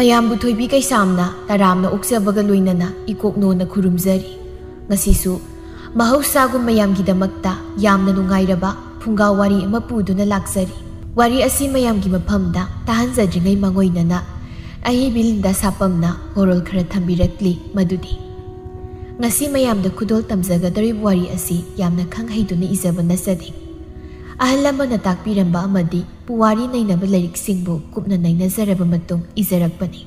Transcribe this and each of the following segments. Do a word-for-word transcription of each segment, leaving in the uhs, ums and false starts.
ꯃꯌꯥꯝꯕꯨ ꯊꯣꯏꯕꯤ ꯀꯩꯁꯥꯝꯅ ꯇꯔꯥꯝꯅ ꯑꯣꯛꯆꯕꯒ ꯂꯣꯏꯅꯅ ꯏꯀꯣꯛ ꯅꯣꯟꯅ ꯈꯨꯔꯨꯝꯖꯔꯤ꯫ ꯉꯁꯤꯁꯨ ꯃꯍꯧꯁꯥꯒꯨꯝ ꯃꯌꯥꯝꯒꯤꯗꯃꯛꯇ ꯌꯥꯝꯅ ꯅꯨꯡꯉꯥꯏꯔꯕ ꯐꯨꯡꯒꯥ ꯋꯥꯔꯤ ꯑꯃ ꯄꯨꯗꯨꯅ ꯂꯥꯛꯆꯔꯤ꯫ ꯋꯥꯔꯤ ꯑꯁꯤ ꯃꯌꯥꯝꯒꯤ ꯃꯐꯝꯗ ꯇꯥꯍꯟꯖꯗ꯭ꯔꯤꯉꯩ ꯃꯥꯡꯑꯣꯏꯅꯅ ꯑꯍꯩꯕꯤ ꯂꯤꯟꯗꯥ ꯁꯥꯄꯝꯅ ꯍꯣꯔꯣꯜ ꯈꯔ ꯊꯝꯕꯤꯔꯛꯂꯤ꯫ ꯃꯗꯨꯗꯤ, ꯉꯁꯤ ꯃꯌꯥꯝꯗ ꯈꯨꯗꯣꯜ ꯇꯝꯖꯒꯗꯧꯔꯤꯕ ꯋꯥꯔꯤ ꯑꯁꯤ ꯌꯥꯝꯅ ꯈꯪ ꯍꯩꯗꯨꯅ ꯏꯖꯕ ꯅꯠꯆꯗꯦ꯫ ꯑꯍꯜ ꯂꯃꯟꯅ ꯇꯥꯛꯄꯤꯔꯝꯕ ꯑꯃꯗꯤ ꯄꯨꯋꯥꯔꯤ ꯅꯩꯅꯕ ꯂꯥꯏꯔꯤꯛꯁꯤꯡꯕꯨ ꯀꯨꯞꯅ ꯅꯩꯅꯖꯔꯕ ꯃꯇꯨꯡ ꯏꯖꯔꯛꯄꯅꯤ꯫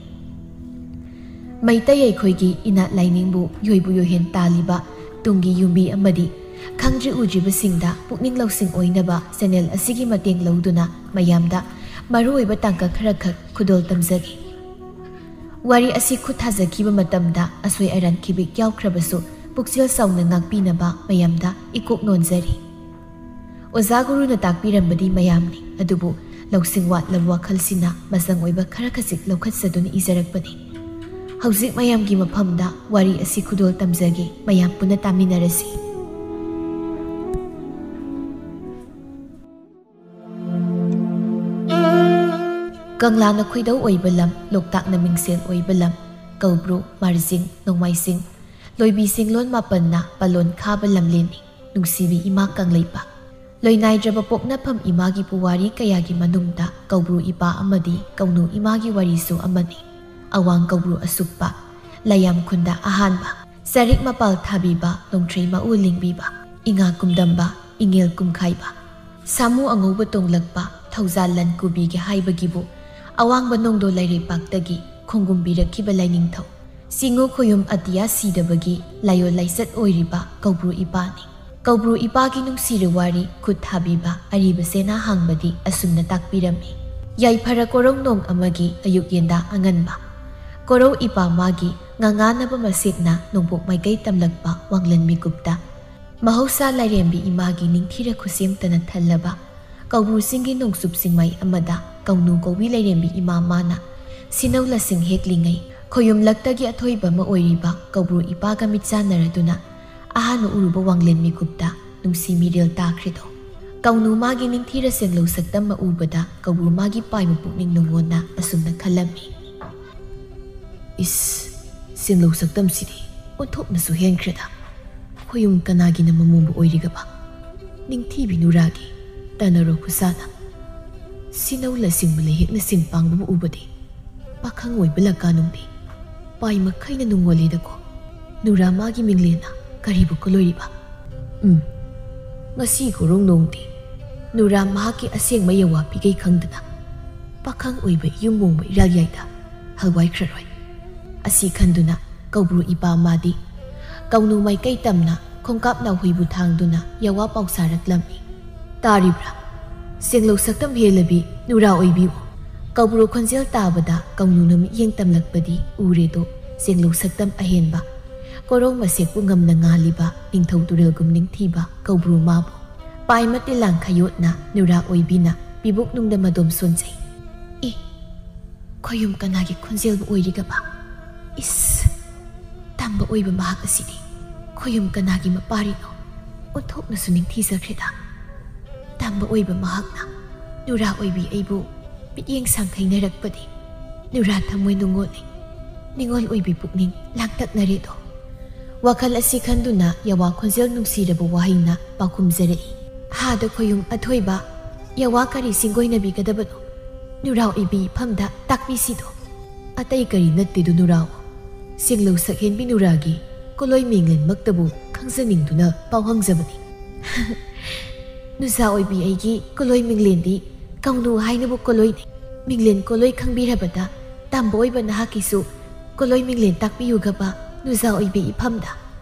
ꯃꯩꯇꯩ ꯑꯩꯈꯣꯏꯒꯤ ꯏꯅꯥꯠ ꯂꯥꯏꯅꯤꯡꯕꯨ ꯌꯣꯏꯕꯨ ꯌꯣꯏꯍꯦꯟ ꯇꯥꯜꯂꯤꯕ ꯇꯨꯡꯒꯤ ꯌꯨꯝꯕꯤ ꯑꯃꯗꯤ ꯈꯪꯗ꯭ꯔꯤ ꯎꯗ꯭ꯔꯤꯕꯁꯤꯡꯗ ꯄꯨꯛꯅꯤꯡ ꯂꯧꯁꯤꯡ ꯑꯣꯏꯅꯕ ꯆꯦꯅꯦꯜ ꯑꯁꯤꯒꯤ ꯃꯇꯦꯡ ꯂꯧꯗꯨꯅ ꯃꯌꯥꯝꯗ ꯃꯔꯨꯑꯣꯏꯕ ꯇꯥꯡꯀꯛ ꯈꯔꯈꯛ ꯈꯨꯗꯣꯜ ꯇꯝꯖꯒꯦ꯫ ꯋꯥꯔꯤ ꯑꯁꯤ ꯈꯨꯠ ꯊꯥꯖꯈꯤꯕ ꯃꯇꯝꯗ ꯑꯁꯣꯏ ꯑꯔꯥꯟ ꯈꯤꯕꯤꯛ ꯌꯥꯎꯈ꯭ꯔꯕꯁꯨ ꯄꯨꯛꯆꯦꯜ ꯆꯥꯎꯅ ꯉꯥꯛꯄꯤꯅꯕ ꯃꯌꯥꯝꯗ ꯏꯀꯣꯛ ꯅꯣꯟꯖꯔꯤ꯫ ꯑꯣꯖꯥ ꯒꯨꯔꯨꯅ ꯇꯥꯛꯄꯤꯔꯝꯕꯗꯤ ꯃꯌꯥꯝꯅꯤ, ꯑꯗꯨꯕꯨ ꯂꯧꯁꯤꯡ ꯋꯥꯠꯂꯕ ꯋꯥꯈꯜꯁꯤꯅ ꯃꯆꯪ ꯑꯣꯏꯕ ꯈꯔ ꯈꯖꯤꯛ ꯂꯧꯈꯠꯆꯗꯨꯅ ꯏꯖꯔꯛꯄꯅꯤ꯫ ꯍꯧꯖꯤꯛ ꯃꯌꯥꯝꯒꯤ ꯃꯐꯝꯗ ꯋꯥꯔꯤ ꯑꯁꯤ ꯈꯨꯗꯣꯜ ꯇꯝꯖꯒꯦ, ꯃꯌꯥꯝ ꯄꯨꯟꯅ ꯇꯥꯃꯤꯟꯅꯔꯁꯤ꯫ ꯀꯪꯂꯥꯅ ꯈꯣꯏꯗꯧ ꯑꯣꯏꯕ ꯂꯝ, ꯂꯣꯛꯇꯥꯛꯅ ꯃꯤꯡꯁꯦꯜ ꯑꯣꯏꯕ ꯂꯝ, ꯀꯧꯕ꯭ꯔꯨ, ꯃꯥꯔꯖꯤꯡ, ꯅꯣꯡꯃꯥꯏꯖꯤꯡ, ꯂꯣꯏꯕꯤ ꯁꯤꯡꯂꯣꯟ ꯃꯥꯄꯟꯅ ꯄꯥꯂꯣꯟ ꯈꯥꯕ ꯂꯝꯂꯦꯟꯅꯤ, ꯅꯨꯡꯁꯤꯕꯤ ꯏꯃꯥ ꯀꯪꯂꯩꯄꯥꯛ꯫ ꯂꯣꯏꯅꯥꯏꯗ꯭ꯔꯕ ꯄꯣꯛꯅꯐꯝ ꯏꯃꯥꯒꯤ ꯄꯨꯋꯥꯔꯤ ꯀꯌꯥꯒꯤ ꯃꯅꯨꯡꯗ ꯀꯧꯕ꯭ꯔꯨ ꯏꯄꯥ ꯑꯃꯗꯤ ꯀꯧꯅꯨ ꯏꯃꯥꯒꯤ ꯋꯥꯔꯤꯁꯨ ꯑꯃꯅꯤ꯫ ꯑꯋꯥꯡ ꯀꯧꯕ꯭ꯔꯨ ꯑꯁꯨꯛꯄ, ꯂꯥꯏꯌꯥꯝ ꯈꯨꯟꯗ ꯑꯍꯥꯟꯕ, ꯆꯔꯤꯛ ꯃꯄꯥꯜ ꯊꯥꯕꯤꯕ, ꯅꯣꯡꯊ꯭ꯔꯩ ꯃꯎ ꯂꯤꯡꯕꯤꯕ, ꯏꯉꯥ ꯀꯨꯝꯗꯝꯕ, ꯏꯉꯦꯜ ꯀꯨꯝꯈꯥꯏꯕ, ꯁꯥꯃꯨ ꯑꯉꯧꯕ ꯇꯣꯡꯂꯛꯄ, ꯊꯧꯖꯥꯜ ꯂꯟ ꯀꯨꯕꯤꯒꯦ ꯍꯥꯏꯕꯒꯤꯕꯨ ꯑꯋꯥꯡꯕ ꯅꯣꯡꯗꯣ ꯂꯥꯏꯔꯩꯄꯥꯛꯇꯒꯤ ꯈꯣꯡꯒꯨꯝꯕꯤꯔꯛꯈꯤꯕ ꯂꯥꯏꯅꯤꯡꯊꯧ, ꯆꯤꯡꯉꯨ ꯈꯣꯌꯨꯝ ꯑꯇꯤꯌꯥ ꯁꯤꯗꯕꯒꯤ ꯂꯥꯏꯑꯣꯟ ꯂꯥꯏꯆꯠ ꯑꯣꯏꯔꯤꯕ ꯀꯧꯕ꯭ꯔꯨ ꯏꯄꯥꯅꯤ꯫ ꯀꯧꯕ꯭ꯔꯨ ꯏꯄꯥꯒꯤ ꯅꯨꯡꯁꯤꯔ ꯋꯥꯔꯤ ꯈꯨꯠ ꯊꯥꯕꯤꯕ ꯑꯔꯤꯕ ꯆꯦꯅꯥ ꯍꯥꯡꯕꯗꯤ ꯑꯁꯨꯝꯅ ꯇꯥꯛꯄꯤꯔꯝꯃꯤ: ꯌꯥꯏꯐꯔ ꯀꯣꯔꯧ ꯅꯣꯡ ꯑꯃꯒꯤ ꯑꯌꯨꯛ ꯌꯦꯟꯗꯥ ꯑꯉꯟꯕ꯫ ꯀꯣꯔꯧ ꯏꯄꯥ ꯃꯥꯒꯤ ꯉꯥꯉꯥꯅꯕ ꯃꯁꯦꯛꯅ ꯅꯣꯡꯄꯣꯛ ꯃꯥꯏꯀꯩ ꯇꯝꯂꯛꯄ ꯋꯥꯡꯂꯦꯟ ꯃꯤꯀꯨꯞꯇ ꯃꯍꯧꯁꯥ ꯂꯥꯏꯔꯦꯝꯕꯤ ꯏꯃꯥꯒꯤ ꯅꯤꯡꯊꯤꯔ ꯈꯨꯠꯁꯦꯝꯇꯅ ꯊꯜꯂꯕ ꯀꯧꯕ꯭ꯔꯨ ꯆꯤꯡꯒꯤ ꯅꯣꯡꯆꯨꯞ ꯆꯤꯡꯃꯥꯏ ꯑꯃꯗ ꯀꯧꯅꯨ ꯀꯧꯕꯤ ꯂꯥꯏꯔꯦꯝꯕꯤ ꯏꯃꯥ ꯃꯥꯅ ꯁꯤꯅꯧ ꯂꯁꯤꯡ ꯍꯦꯛꯂꯤꯉꯩ ꯈꯣꯌꯨꯝꯂꯛꯇꯒꯤ ꯑꯊꯣꯏꯕ ꯑꯃ ꯑꯣꯏꯔꯤꯕ ꯀꯧꯕ꯭ꯔꯨ ꯏꯄꯥꯒ ꯃꯤꯠꯆꯥꯟꯅꯔꯗꯨꯅ ꯑꯍꯥꯟꯕ ꯎꯔꯨꯕ ꯋꯥꯡꯂꯦꯟ ꯃꯤꯀꯨꯞꯇ ꯅꯨꯡꯁꯤ ꯃꯤꯔꯦꯜ ꯇꯥꯈ꯭ꯔꯤꯗꯣ꯫ ꯀꯧꯅꯨ ꯃꯥꯒꯤ ꯅꯤꯡꯊꯤꯔ ꯁꯦꯡꯂꯧ ꯁꯛꯇꯝ ꯑꯃ ꯎꯕꯗ ꯀꯧꯕ꯭ꯔꯨ ꯃꯥꯒꯤ ꯄꯥꯏꯕ ꯄꯨꯛꯅꯤꯡ ꯅꯨꯡꯉꯣꯟꯅ ꯑꯁꯨꯝꯅ ꯈꯜꯂꯝꯃꯤ: ꯏꯁ, ꯁꯦꯡꯂꯧ ꯁꯛꯇꯝꯁꯤꯗꯤ ꯑꯣꯟꯊꯣꯛꯅꯁꯨ ꯍꯦꯟꯈ꯭ꯔꯦꯗ꯫ ꯈꯣꯌꯨꯝ ꯀꯅꯥꯒꯤꯅ ꯃꯃꯣꯝꯕꯨ ꯑꯣꯏꯔꯤꯒꯕ? ꯅꯤꯡꯊꯤꯕꯤ ꯅꯨꯔꯥꯒꯤ ꯇꯅꯔꯣ ꯈꯨꯁꯥꯅ꯫ ꯁꯤꯅꯧ ꯂꯁꯤꯡꯕ ꯂꯩꯍꯦꯛꯅ ꯁꯤꯟ ꯄꯥꯡꯕꯕꯨ ꯎꯕꯗꯤ ꯄꯥꯈꯪ ꯑꯣꯏꯕ ꯂꯀꯥꯅꯨꯡꯗꯤ ꯄꯥꯏ ꯃꯈꯩꯅ ꯅꯨꯡꯉꯣꯜꯂꯤꯗꯀꯣ꯫ ꯅꯨꯔꯥ ꯃꯥꯒꯤ ꯃꯤꯡꯂꯦꯟꯅ ꯀꯔꯤꯕꯨ ꯀꯜꯂꯣꯏꯔꯤꯕ? ꯎꯝ, ꯉꯁꯤ ꯒꯣꯔꯣꯡ ꯅꯣꯡꯗꯤ ꯅꯨꯔꯥ ꯃꯍꯥꯛꯀꯤ ꯑꯁꯦꯡꯕ ꯌꯋꯥ ꯄꯤꯒꯩ ꯈꯪꯗꯅ ꯄꯥꯈꯪ ꯑꯣꯏꯕ ꯌꯨꯝ ꯃꯣꯡꯕ ꯏꯔꯥꯜ ꯌꯥꯏꯗ ꯍꯜꯋꯥꯏꯈ꯭ꯔꯔꯣꯏ꯫ ꯑꯁꯤ ꯈꯟꯗꯨꯅ ꯀꯧꯕ꯭ꯔꯨ ꯏꯄꯥ ꯃꯥꯗꯤ ꯀꯧꯅꯨ ꯃꯥꯏꯀꯩ ꯇꯝꯅ ꯈꯣꯡꯀꯥꯞ ꯅꯥꯎꯍꯨꯏꯕꯨ ꯊꯥꯡꯗꯨꯅ ꯌꯋꯥ ꯄꯥꯎ ꯁꯥꯔꯛꯂꯝꯃꯤ꯫ ꯇꯥꯔꯤꯕ꯭ꯔꯥ? ꯁꯦꯡꯂꯧ ꯁꯛꯇꯝ ꯍꯦꯜꯂꯕꯤ ꯅꯨꯔꯥ ꯑꯣꯏꯕꯤꯌꯨ꯫ ꯀꯧꯕ꯭ꯔꯨ ꯈꯣꯟꯖꯦꯜ ꯇꯥꯕꯗ ꯀꯧꯅꯨꯅ ꯃꯤꯠꯌꯦꯡ ꯇꯝꯂꯛꯄꯗꯤ ꯎꯔꯦꯗꯣ, ꯁꯦꯡꯂꯧ ꯁꯛꯇꯝ ꯑꯍꯦꯟꯕ ꯀꯣꯔꯧ ꯃꯁꯦꯛꯄꯨ ꯉꯝꯅ ꯉꯥꯜꯂꯤꯕ ꯅꯤꯡꯊꯧ ꯇꯨꯔꯦꯜꯒꯨꯝ ꯅꯤꯡꯊꯤꯕ ꯀꯧꯕ꯭ꯔꯨ ꯃꯥꯕꯨ ꯄꯥꯏꯃ ꯇꯤꯂꯥꯡ ꯈꯌꯣꯠꯅ ꯅꯨꯔꯥ ꯑꯣꯏꯕꯤꯅ ꯄꯤꯕꯨꯛ ꯅꯨꯡꯗ ꯃꯗꯣꯝ ꯁꯣꯟꯖꯩ꯫ ꯏ, ꯈꯣꯌꯨꯝ ꯀꯅꯥꯒꯤ ꯈꯣꯟꯖꯦꯜꯕꯨ ꯑꯣꯏꯔꯤꯒꯕ? ꯏꯁ, ꯇꯝꯕ ꯑꯣꯏꯕ ꯃꯍꯥꯛ ꯑꯁꯤꯗꯤ ꯈꯣꯌꯨꯝ ꯀꯅꯥꯒꯤ ꯃꯄꯥꯔꯤꯅꯣ? ꯑꯣꯟꯊꯣꯛꯅꯁꯨ ꯅꯤꯡꯊꯤꯖꯈ꯭ꯔꯦꯗ꯫ ꯇꯝꯕ ꯑꯣꯏꯕ ꯃꯍꯥꯛꯅ ꯅꯨꯔꯥ ꯑꯣꯏꯕꯤ ꯑꯩꯕꯨ ꯃꯤꯠꯌꯦꯡ ꯁꯥꯡꯊꯩꯅꯔꯛꯄꯗꯤ ꯅꯨꯔꯥ ꯊꯃꯣꯏ ꯅꯨꯡꯉꯣꯜꯂꯤ, ꯅꯤꯉꯣꯜ ꯑꯣꯏꯕꯤ ꯄꯨꯛꯅꯤꯡ ꯂꯥꯡꯇꯛꯅꯔꯦꯗꯣ꯫ ꯋꯥꯈꯜ ꯑꯁꯤ ꯈꯟꯗꯨꯅ ꯌꯋꯥ ꯈꯣꯟꯖꯦꯜ ꯅꯨꯡꯁꯤꯔꯕ ꯋꯥꯍꯩꯅ ꯄꯥꯎꯈꯨꯝꯖꯔꯛꯏ꯫ ꯍꯥꯗ ꯈꯣꯌꯨꯝ ꯑꯊꯣꯏꯕ, ꯌꯋꯥ ꯀꯔꯤ ꯁꯤꯡꯒꯣꯏꯅꯕꯤꯒꯗꯕꯅꯣ? ꯅꯨꯔꯥ ꯑꯣꯏꯕꯤ ꯏꯐꯝꯗ ꯇꯥꯛꯄꯤꯁꯤꯗꯣ꯫ ꯑꯇꯩ ꯀꯔꯤ ꯅꯠꯇꯦꯗꯣ ꯅꯨꯔꯥꯑꯣ꯫ ꯁꯦꯡꯂꯧ ꯁꯛꯍꯦꯟꯕꯤ ꯅꯨꯔꯥꯒꯤ ꯀꯣꯂꯣꯏ ꯃꯤꯡꯂꯦꯟꯃꯛꯇꯕꯨ ꯈꯪꯖꯅꯤꯡꯗꯨꯅ ꯄꯥꯎ ꯍꯪꯖꯕꯅꯤ꯫ ꯅꯨꯖꯥ ꯑꯣꯏꯕꯤ ꯑꯩꯒꯤ ꯀꯣꯂꯣꯏ ꯃꯤꯡꯂꯦꯟꯗꯤ ꯀꯧꯅꯨ ꯍꯥꯏꯅꯕꯨ ꯀꯣꯂꯣꯏꯅꯤ꯫ ꯃꯤꯡꯂꯦꯟ ꯀꯣꯂꯣꯏ ꯈꯪꯕꯤꯔꯕꯗ ꯇꯝꯕ ꯑꯣꯏꯕ ꯅꯍꯥꯛꯀꯤꯁꯨ ꯀꯣꯂꯣꯏ ꯃꯤꯡꯂꯦꯟ ꯇꯥꯛꯄꯤꯌꯨꯒꯕ ꯅꯨꯖꯥ ꯑꯣꯏꯕꯤ ꯏꯐꯝꯗ꯫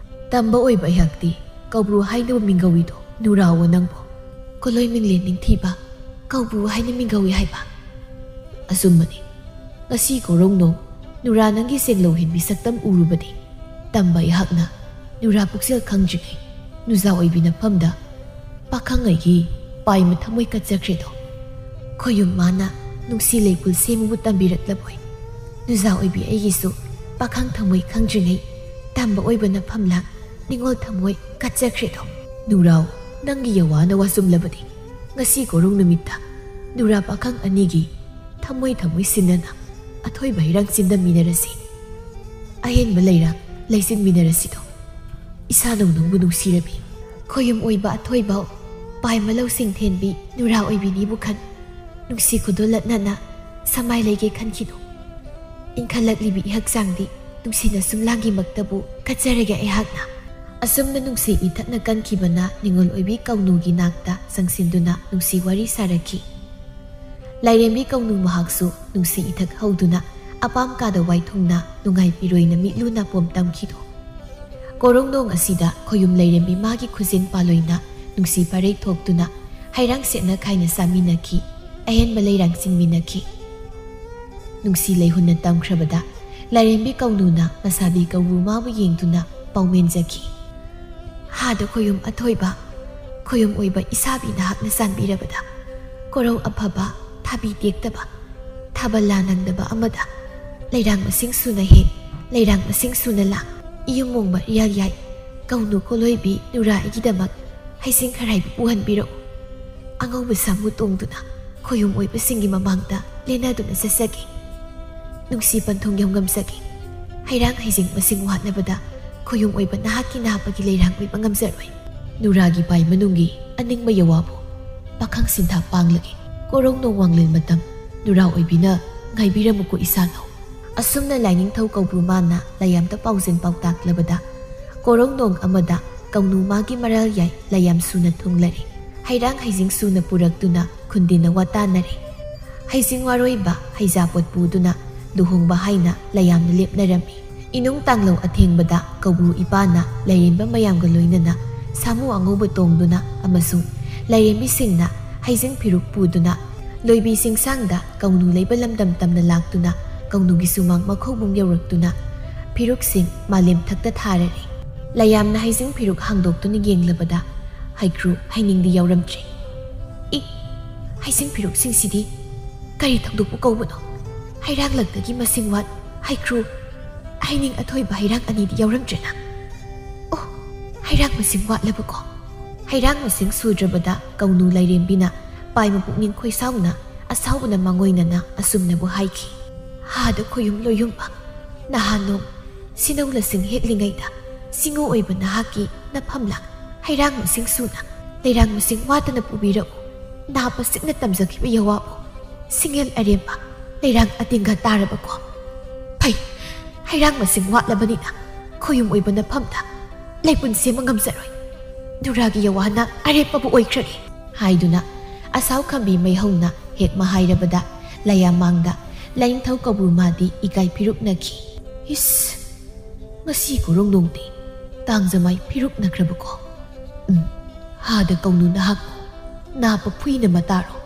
ꯇꯝꯕ ꯑꯣꯏꯕ ꯑꯩꯍꯥꯛꯇꯤ ꯀꯧꯕ꯭ꯔꯨ ꯍꯥꯏꯅꯕꯨ ꯃꯤꯡꯒꯧꯏꯗꯣ ꯅꯨꯔꯥꯑꯣ ꯅꯪꯕꯨ꯫ ꯀꯣꯂꯣꯏ ꯃꯤꯡꯂꯦꯟ ꯅꯤꯡꯊꯤꯕ ꯀꯧꯕ꯭ꯔꯨ ꯍꯥꯏꯅ ꯃꯤꯡꯒꯧꯏ ꯍꯥꯏꯕ꯫ ꯑꯆꯨꯝꯕꯅꯤ꯫ ꯉꯁꯤ ꯀꯣꯔꯧꯅꯣ ꯅꯨꯔꯥ ꯅꯪꯒꯤ ꯁꯦꯡꯂꯧ ꯍꯦꯟꯕꯤ ꯁꯛꯇꯝ ꯎꯔꯨꯕꯗꯤ ꯇꯝꯕ ꯑꯩꯍꯥꯛꯅ ꯅꯨꯔꯥ ꯄꯨꯛꯆꯦꯜ ꯈꯪꯗ꯭ꯔꯤꯉꯩ ꯅꯨꯖꯥ ꯑꯣꯏꯕꯤ ꯅꯐꯝꯗ ꯄꯥꯈꯪ ꯑꯩꯒꯤ ꯄꯥꯏꯃ ꯊꯃꯣꯏ ꯀꯠꯆꯈ꯭ꯔꯦꯗꯣ꯫ ꯈꯣꯌꯨꯝ ꯃꯥꯅ ꯅꯨꯡꯁꯤ ꯂꯩꯄꯨꯜ ꯁꯦꯝꯕꯕꯨ ꯇꯝꯕꯤꯔꯛꯂꯕꯣꯏ꯫ ꯅꯨꯖꯥ ꯑꯣꯏꯕꯤ ꯑꯩꯒꯤꯁꯨ ꯄꯥꯈꯪ ꯊꯃꯣꯏ ꯈꯪꯗ꯭ꯔꯤꯉꯩ ꯇꯝꯕ ꯑꯣꯏꯕ ꯅꯐꯝꯂꯥꯡ ꯅꯤꯉꯣꯜ ꯊꯃꯣꯏ ꯀꯠꯆꯈ꯭ꯔꯦꯗꯣ꯫ ꯅꯨꯔꯥꯎ, ꯅꯪꯒꯤ ꯌꯋꯥꯅ ꯋꯥꯆꯨꯝꯂꯕꯗꯤ ꯉꯁꯤ ꯀꯣꯔꯧ ꯅꯨꯃꯤꯠꯇ ꯅꯨꯔꯥ ꯄꯥꯈꯪ ꯑꯅꯤꯒꯤ ꯊꯃꯣꯏ ꯊꯃꯣꯏ ꯁꯤꯟꯅꯅ ꯑꯊꯣꯏꯕ ꯍꯩꯔꯥꯡ ꯆꯤꯟꯗꯝꯃꯤꯟꯅꯔꯁꯤ꯫ ꯑꯍꯦꯟꯕ ꯂꯩꯔꯥꯡ ꯂꯩꯆꯤꯟ ꯃꯤꯅꯔꯁꯤꯗꯣ꯫ ꯏꯁꯥꯅꯧ ꯅꯪꯕꯨ ꯅꯨꯡꯁꯤꯔꯕꯤ꯫ ꯈꯣꯌꯨꯝ ꯑꯣꯏꯕ ꯑꯊꯣꯏꯕꯧ, ꯄꯥꯏꯃ ꯂꯧꯁꯤꯡ ꯊꯦꯟꯕꯤ ꯅꯨꯔꯥ ꯑꯣꯏꯕꯤꯅꯤꯕꯨ ꯈꯟ꯫ ꯅꯨꯡꯁꯤ ꯈꯨꯗꯣꯜ ꯂꯠꯅꯅ ꯁꯃꯥꯏ ꯂꯩꯒꯦ ꯈꯟꯈꯤꯅꯨ꯫ ꯏꯟꯈꯠꯂꯛꯂꯤꯕꯤ ꯏꯍꯛꯆꯥꯡꯗꯤ ꯅꯨꯡꯁꯤꯅ ꯁꯨꯝ ꯂꯥꯡꯒꯤꯃꯛꯇꯕꯨ ꯀꯠꯆꯔꯒꯦ ꯑꯩꯍꯥꯛꯅ꯫ ꯑꯁꯨꯝꯅ ꯅꯨꯡꯁꯤ ꯏꯊꯛꯅ ꯀꯟꯈꯤꯕꯅ ꯅꯤꯉꯣꯜ ꯑꯣꯏꯕꯤ ꯀꯧꯅꯨꯒꯤ ꯅꯥꯛꯇ ꯆꯪꯁꯤꯟꯗꯨꯅ ꯅꯨꯡꯁꯤ ꯋꯥꯔꯤ ꯁꯥꯔꯛꯈꯤ꯫ ꯂꯥꯏꯔꯦꯝꯕꯤ ꯀꯧꯅꯨ ꯃꯍꯥꯛꯁꯨ ꯅꯨꯡꯁꯤ ꯏꯊꯛ ꯍꯧꯗꯨꯅ ꯑꯄꯥꯝ ꯀꯥꯗ ꯋꯥꯏꯊꯨꯡꯅ ꯅꯨꯡꯉꯥꯏꯄꯤꯔꯣꯏꯅ ꯃꯤꯠꯂꯨ ꯅꯥꯄꯣꯝ ꯇꯝꯈꯤꯗꯣ꯫ ꯀꯣꯔꯧꯅꯣꯡ ꯑꯁꯤꯗ ꯈꯣꯌꯨꯝ ꯂꯩꯔꯦꯝꯕꯤ ꯃꯥꯒꯤ ꯈꯨꯖꯤꯟ ꯄꯥꯂꯣꯏꯅ ꯅꯨꯡꯁꯤ ꯄꯔꯦꯡ ꯊꯣꯛꯇꯨꯅ ꯍꯩꯔꯥꯡ ꯁꯦꯠꯅ ꯈꯥꯏꯅ ꯆꯥꯃꯤꯟꯅꯈꯤ꯫ ꯑꯍꯦꯟꯕ ꯂꯩꯔꯥꯡ ꯆꯤꯡꯃꯤꯟꯅꯈꯤ꯫ ꯅꯨꯡꯁꯤ ꯂꯩꯍꯨꯟꯅ ꯇꯝꯈ꯭ꯔꯕꯗ ꯂꯥꯏꯔꯦꯝꯕꯤ ꯀꯧꯅꯨꯅ ꯃꯁꯥꯕꯤ ꯀꯧꯕ꯭ꯔꯨ ꯃꯥꯕꯨ ꯌꯦꯡꯗꯨꯅ ꯄꯥꯎꯃꯦꯟꯖꯈꯤ꯫ ꯍꯥꯗ ꯈꯣꯌꯨꯝ ꯑꯊꯣꯏꯕ, ꯈꯣꯌꯨꯝ ꯑꯣꯏꯕ ꯏꯁꯥꯕꯤ ꯅꯍꯥꯛꯅ ꯆꯥꯟꯕꯤꯔꯕꯗ ꯀꯣꯔꯧ ꯑꯐꯕ, ꯊꯥꯕꯤ ꯇꯦꯛꯇꯕ, ꯊꯥꯕꯜꯂꯥ ꯅꯪꯗꯕ ꯑꯃꯗ ꯂꯩꯔꯥꯡ ꯃꯁꯤꯡ ꯁꯨꯅ ꯍꯦꯛ, ꯂꯩꯔꯥꯡ ꯃꯁꯤꯡ ꯁꯨꯅ ꯂꯥꯡ, ꯏꯌꯨꯝ ꯃꯣꯡꯕ ꯏꯌꯥ ꯌꯥꯏ, ꯀꯧꯅꯨ ꯀꯣꯂꯣꯏꯕꯤ ꯅꯨꯔꯥ ꯑꯩꯒꯤꯗꯃꯛ ꯍꯩꯁꯤꯡ ꯈꯔꯥꯏꯕꯤ ꯄꯨꯍꯟꯕꯤꯔꯛꯎ꯫ ꯑꯉꯧꯕ ꯁꯥꯃꯨ ꯇꯣꯡꯗꯨꯅ ꯈꯣꯌꯨꯝ ꯑꯣꯏꯕꯁꯤꯡꯒꯤ ꯃꯃꯥꯡꯗ ꯂꯦꯟꯅꯗꯨꯅ ꯆꯠꯆꯒꯦ꯫ ꯅꯨꯡꯁꯤ ꯄꯟꯊꯨꯡ ꯌꯧꯉꯝꯖꯒꯦ꯫ ꯍꯩꯔꯥꯡ ꯍꯩꯖꯤꯡ ꯃꯁꯤꯡ ꯋꯥꯠꯂꯕꯗ ꯈꯣꯌꯨꯝ ꯑꯣꯏꯕ ꯅꯍꯥꯛꯀꯤ ꯅꯍꯥꯛꯄꯒꯤ ꯂꯩꯔꯥꯡ ꯑꯣꯏꯕ ꯉꯝꯖꯔꯣꯏ꯫ ꯅꯨꯔꯥꯒꯤ ꯄꯥꯏ ꯃꯅꯨꯡꯒꯤ ꯑꯅꯤꯡꯕ ꯌꯋꯥꯕꯨ ꯄꯥꯈꯪ ꯁꯤꯟꯊꯥ ꯄꯥꯡꯂꯒꯦ꯫ ꯀꯣꯔꯧ ꯅꯣꯡꯋꯥꯡꯂꯦꯟ ꯃꯇꯝ ꯅꯨꯔꯥ ꯑꯣꯏꯕꯤꯅ ꯉꯥꯏꯕꯤꯔꯝꯃꯨꯀꯣ ꯏꯁꯥꯅꯧ꯫ ꯑꯁꯨꯝꯅ ꯂꯥꯏꯅꯤꯡꯊꯧ ꯀꯧꯕ꯭ꯔꯨ ꯃꯥꯅ ꯂꯥꯏꯌꯥꯝꯗ ꯄꯥꯎꯖꯦꯜ ꯄꯥꯎꯇꯥꯛꯂꯕꯗ ꯀꯣꯔꯧ ꯅꯣꯡ ꯑꯃꯗ ꯀꯧꯅꯨ ꯃꯥꯒꯤ ꯃꯔꯥꯜ ꯌꯥꯏ ꯂꯥꯏꯌꯥꯝ ꯁꯨꯅ ꯊꯨꯡꯂꯔꯦ꯫ ꯍꯩꯔꯥꯡ ꯍꯩꯖꯤꯡ ꯁꯨꯅ ꯄꯨꯔꯛꯇꯨꯅ ꯈꯨꯟꯗꯤꯟꯅ ꯋꯥꯇꯥꯅꯔꯦ꯫ ꯍꯩꯖꯤꯡ ꯋꯥꯔꯣꯏꯕ ꯍꯩꯖꯥꯄꯣꯠ ꯄꯨꯗꯨꯅ ꯂꯨꯍꯣꯡꯕ ꯍꯥꯏꯅ ꯂꯥꯏꯌꯥꯝꯅ ꯂꯦꯞꯅꯔꯝꯃꯤ꯫ ꯏꯅꯨꯡ ꯇꯥꯡꯂꯧ ꯑꯊꯦꯡꯕꯗ ꯀꯧꯕ꯭ꯔꯨ ꯏꯄꯥꯅ ꯂꯥꯏꯔꯦꯝꯕ ꯃꯌꯥꯝꯒ ꯂꯣꯏꯅꯅ ꯁꯥꯃꯨ ꯑꯉꯧꯕ ꯇꯣꯡꯗꯨꯅ ꯑꯃꯁꯨꯡ ꯂꯥꯏꯔꯦꯝꯕꯤꯁꯤꯡꯅ ꯍꯩꯖꯤꯡ ꯐꯤꯔꯨꯛ ꯄꯨꯗꯨꯅ ꯂꯣꯏꯕꯤ ꯆꯤꯡꯁꯥꯡꯗ ꯀꯧꯅꯨ ꯂꯩꯕ ꯂꯝꯗꯝ ꯇꯝꯅ ꯂꯥꯛꯇꯨꯅ ꯀꯧꯅꯨꯒꯤ ꯁꯨꯃꯥꯡ ꯃꯈꯧꯕꯨꯡ ꯌꯧꯔꯛꯇꯨꯅ ꯐꯤꯔꯨꯛꯁꯤꯡ ꯃꯥꯂꯦꯝ ꯊꯛꯇ ꯊꯥꯔꯔꯦ꯫ ꯂꯥꯏꯌꯥꯝꯅ ꯍꯩꯖꯤꯡ ꯐꯤꯔꯨꯛ ꯍꯥꯡꯗꯣꯛꯇꯨꯅ ꯌꯦꯡꯂꯕꯗ ꯍꯩꯀ꯭ꯔꯨ ꯍꯩꯅꯤꯡꯗꯤ ꯌꯥꯎꯔꯝꯗ꯭ꯔꯦ꯫ ꯏ! ꯍꯩꯖꯤꯡ ꯐꯤꯔꯨꯛꯁꯤꯡꯁꯤꯗꯤ ꯀꯔꯤ ꯊꯧꯗꯣꯛꯄꯨ ꯀꯧꯕꯅꯣ? ꯍꯩꯔꯥꯡꯂꯛꯇꯒꯤ ꯃꯁꯤꯡ ꯋꯥꯠ ꯍꯩꯀ꯭ꯔꯨ ꯍꯩꯅꯤꯡ ꯑꯊꯣꯏꯕ ꯍꯩꯔꯥꯡ ꯑꯅꯤꯗꯤ ꯌꯥꯎꯔꯝꯗ꯭ꯔꯦꯅ꯫ ꯑꯣ! ꯍꯩꯔꯥꯡ ꯃꯁꯤꯡ ꯋꯥꯠꯂꯕꯀꯣ? ꯍꯩꯔꯥꯡ ꯃꯁꯤꯡ ꯁꯨꯗ꯭ꯔꯕꯗ ꯀꯧꯅꯨ ꯂꯥꯏꯔꯦꯝꯕꯤꯅ ꯄꯥꯏꯃ ꯄꯨꯛꯅꯤꯡ ꯈꯣꯏꯁꯥꯎꯅ ꯑꯁꯥꯎꯕꯅ ꯃꯥꯡꯑꯣꯏꯅꯅ ꯑꯁꯨꯝꯅꯕꯨ ꯍꯥꯏꯈꯤ꯫ ꯍꯥꯗ ꯈꯣꯌꯨꯝ ꯂꯣꯌꯨꯝ ꯅꯍꯥꯟ ꯅꯣꯡ ꯁꯤꯅꯧ ꯂꯁꯤꯡ ꯍꯦꯛꯂꯤꯉꯩꯗ ꯁꯤꯡꯎ ꯑꯣꯏꯕ ꯅꯍꯥꯛꯀꯤ ꯅꯐꯝꯂꯥꯡ ꯍꯩꯔꯥꯡ ꯃꯁꯤꯡ ꯁꯨꯅ ꯂꯩꯔꯥꯡ ꯃꯁꯤꯡ ꯋꯥꯠꯇꯅ ꯄꯨꯕꯤꯔꯛꯎ꯫ ꯅꯥꯄ ꯁꯤꯛꯅ ꯇꯝꯖꯈꯤꯕ ꯌꯋꯥꯕꯨ ꯁꯤꯡꯉꯦꯜ ꯑꯔꯦꯝꯕ ꯂꯩꯔꯥꯡ ꯑꯇꯤꯡꯒ ꯇꯥꯔꯕꯀꯣ꯫ ꯐꯩ, ꯍꯩꯔꯥꯡ ꯃꯁꯤꯡ ꯋꯥꯠꯂꯕꯅꯤꯅ ꯈꯣꯌꯨꯝ ꯑꯣꯏꯕ ꯅꯐꯝꯗ ꯂꯩꯄꯨꯟ ꯁꯦꯝꯕ ꯉꯝꯖꯔꯣꯏ꯫ ꯅꯨꯔꯥꯒꯤ ꯌꯋꯥꯅ ꯑꯔꯦꯞꯄꯕꯨ ꯑꯣꯏꯈ꯭ꯔꯒꯦ ꯍꯥꯏꯗꯨꯅ ꯑꯁꯥꯎ ꯈꯝꯕꯤ ꯃꯩꯍꯧꯅ ꯍꯦꯛ ꯃꯍꯥꯏꯔꯕꯗ ꯂꯌꯥꯃꯥꯡꯗ ꯂꯥꯏꯅꯤꯡꯊꯧ ꯀꯧꯕ꯭ꯔꯨ ꯃꯥꯗꯤ ꯏꯀꯥꯏ ꯐꯤꯔꯨꯛꯅꯈꯤ꯫ ꯏꯁ, ꯉꯁꯤ ꯀꯣꯔꯣꯡꯅꯣꯡꯗꯤ ꯇꯥꯡꯖꯃꯥꯏ ꯐꯤꯔꯨꯛꯅꯈ꯭ꯔꯕꯀꯣ꯫ ꯎꯝ, ꯍꯥꯗ ꯀꯧꯅꯨ ꯅꯍꯥꯛꯄꯨ ꯅꯥꯄ ꯐꯨꯏꯅ ꯃꯇꯥꯔꯣ꯫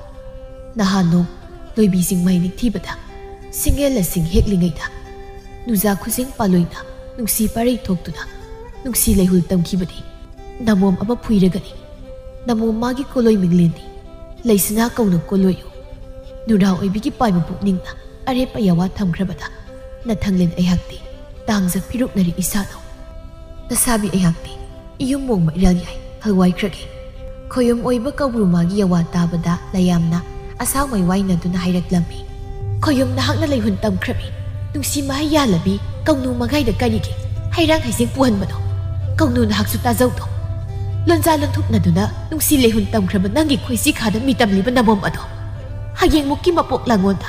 ꯅꯍꯥꯟ ꯅꯣꯡ ꯂꯣꯏꯕꯤ ꯆꯤꯡꯃꯥꯏ ꯅꯤꯡꯊꯤꯕꯗ ꯁꯤꯡꯉꯦꯜ ꯂꯁꯤꯡ ꯍꯦꯛꯂꯤꯉꯩꯗ ꯅꯨꯖꯥ ꯈꯨꯖꯤꯡ ꯄꯥꯂꯣꯏꯅ ꯅꯨꯡꯁꯤ ꯄꯔꯩ ꯊꯣꯛꯇꯨꯅ ꯅꯨꯡꯁꯤ ꯂꯩꯍꯨꯜ ꯇꯝꯈꯤꯕꯗꯤ ꯅꯃꯣꯝ ꯑꯃ ꯐꯨꯏꯔꯒꯅꯤ꯫ ꯅꯃꯣꯝ ꯃꯥꯒꯤ ꯀꯣꯂꯣꯏ ꯃꯤꯡꯂꯦꯟꯗꯤ ꯂꯩꯁꯅꯥ ꯀꯧꯅ ꯀꯣꯂꯣꯏꯌꯨ꯫ ꯅꯨꯔꯥ ꯑꯣꯏꯕꯤꯒꯤ ꯄꯥꯏꯕ ꯄꯨꯛꯅꯤꯡꯅ ꯑꯔꯦꯞꯄ ꯌꯥꯋꯥ ꯊꯝꯈ꯭ꯔꯕꯗ ꯅꯊꯪꯂꯦꯟ ꯑꯩꯍꯥꯛꯇꯤ ꯇꯥꯡꯖ ꯐꯤꯔꯨꯛꯅꯔꯤ ꯏꯁꯥꯗꯣ꯫ ꯇꯁꯥꯕꯤ ꯑꯩꯍꯥꯛꯇꯤ ꯏꯌꯨꯝ ꯃꯣꯡꯃ ꯏꯔꯥꯜ ꯌꯥꯏ ꯍꯜꯋꯥꯏꯈ꯭ꯔꯒꯦ꯫ ꯈꯣꯌꯨꯝ ꯑꯣꯏꯕ ꯀꯧꯕ꯭ꯔꯨ ꯃꯥꯒꯤ ꯌꯋꯥ ꯇꯥꯕꯗ ꯂꯌꯥꯝꯅ ꯑꯁꯥꯎ ꯃꯩ ꯋꯥꯏꯅꯗꯨꯅ ꯍꯥꯏꯔꯛꯂꯝꯃꯤ꯫ ꯈꯣꯌꯨꯝ ꯅꯍꯥꯛꯅ ꯂꯩꯍꯨꯟ ꯇꯝꯈ꯭ꯔꯕꯤ ꯅꯨꯡꯁꯤ ꯃꯍꯩ ꯌꯥꯜꯂꯕꯤ ꯀꯧꯅꯨ ꯃꯒꯥꯏꯗ ꯀꯔꯤꯒꯤ ꯍꯩꯔꯥꯡ ꯍꯩꯁꯤꯡ ꯄꯨꯍꯟꯕꯅꯣ? ꯀꯧꯅꯨ ꯅꯍꯥꯛꯁꯨ ꯇꯥꯖꯧꯗꯣ꯫ ꯂꯣꯟꯖꯥ ꯂꯣꯟꯊꯣꯛꯅꯗꯨꯅ ꯅꯨꯡꯁꯤ ꯂꯩꯍꯨꯟ ꯇꯝꯈ꯭ꯔꯕ ꯅꯪꯒꯤ ꯈꯣꯏꯁꯤ ꯈꯥꯗ ꯃꯤꯇꯝꯂꯤꯕ ꯅꯃꯣꯝ ꯑꯗꯣ ꯍꯌꯦꯡꯃꯨꯛꯀꯤ ꯃꯄꯣꯛ ꯂꯥꯡꯉꯣꯟꯗ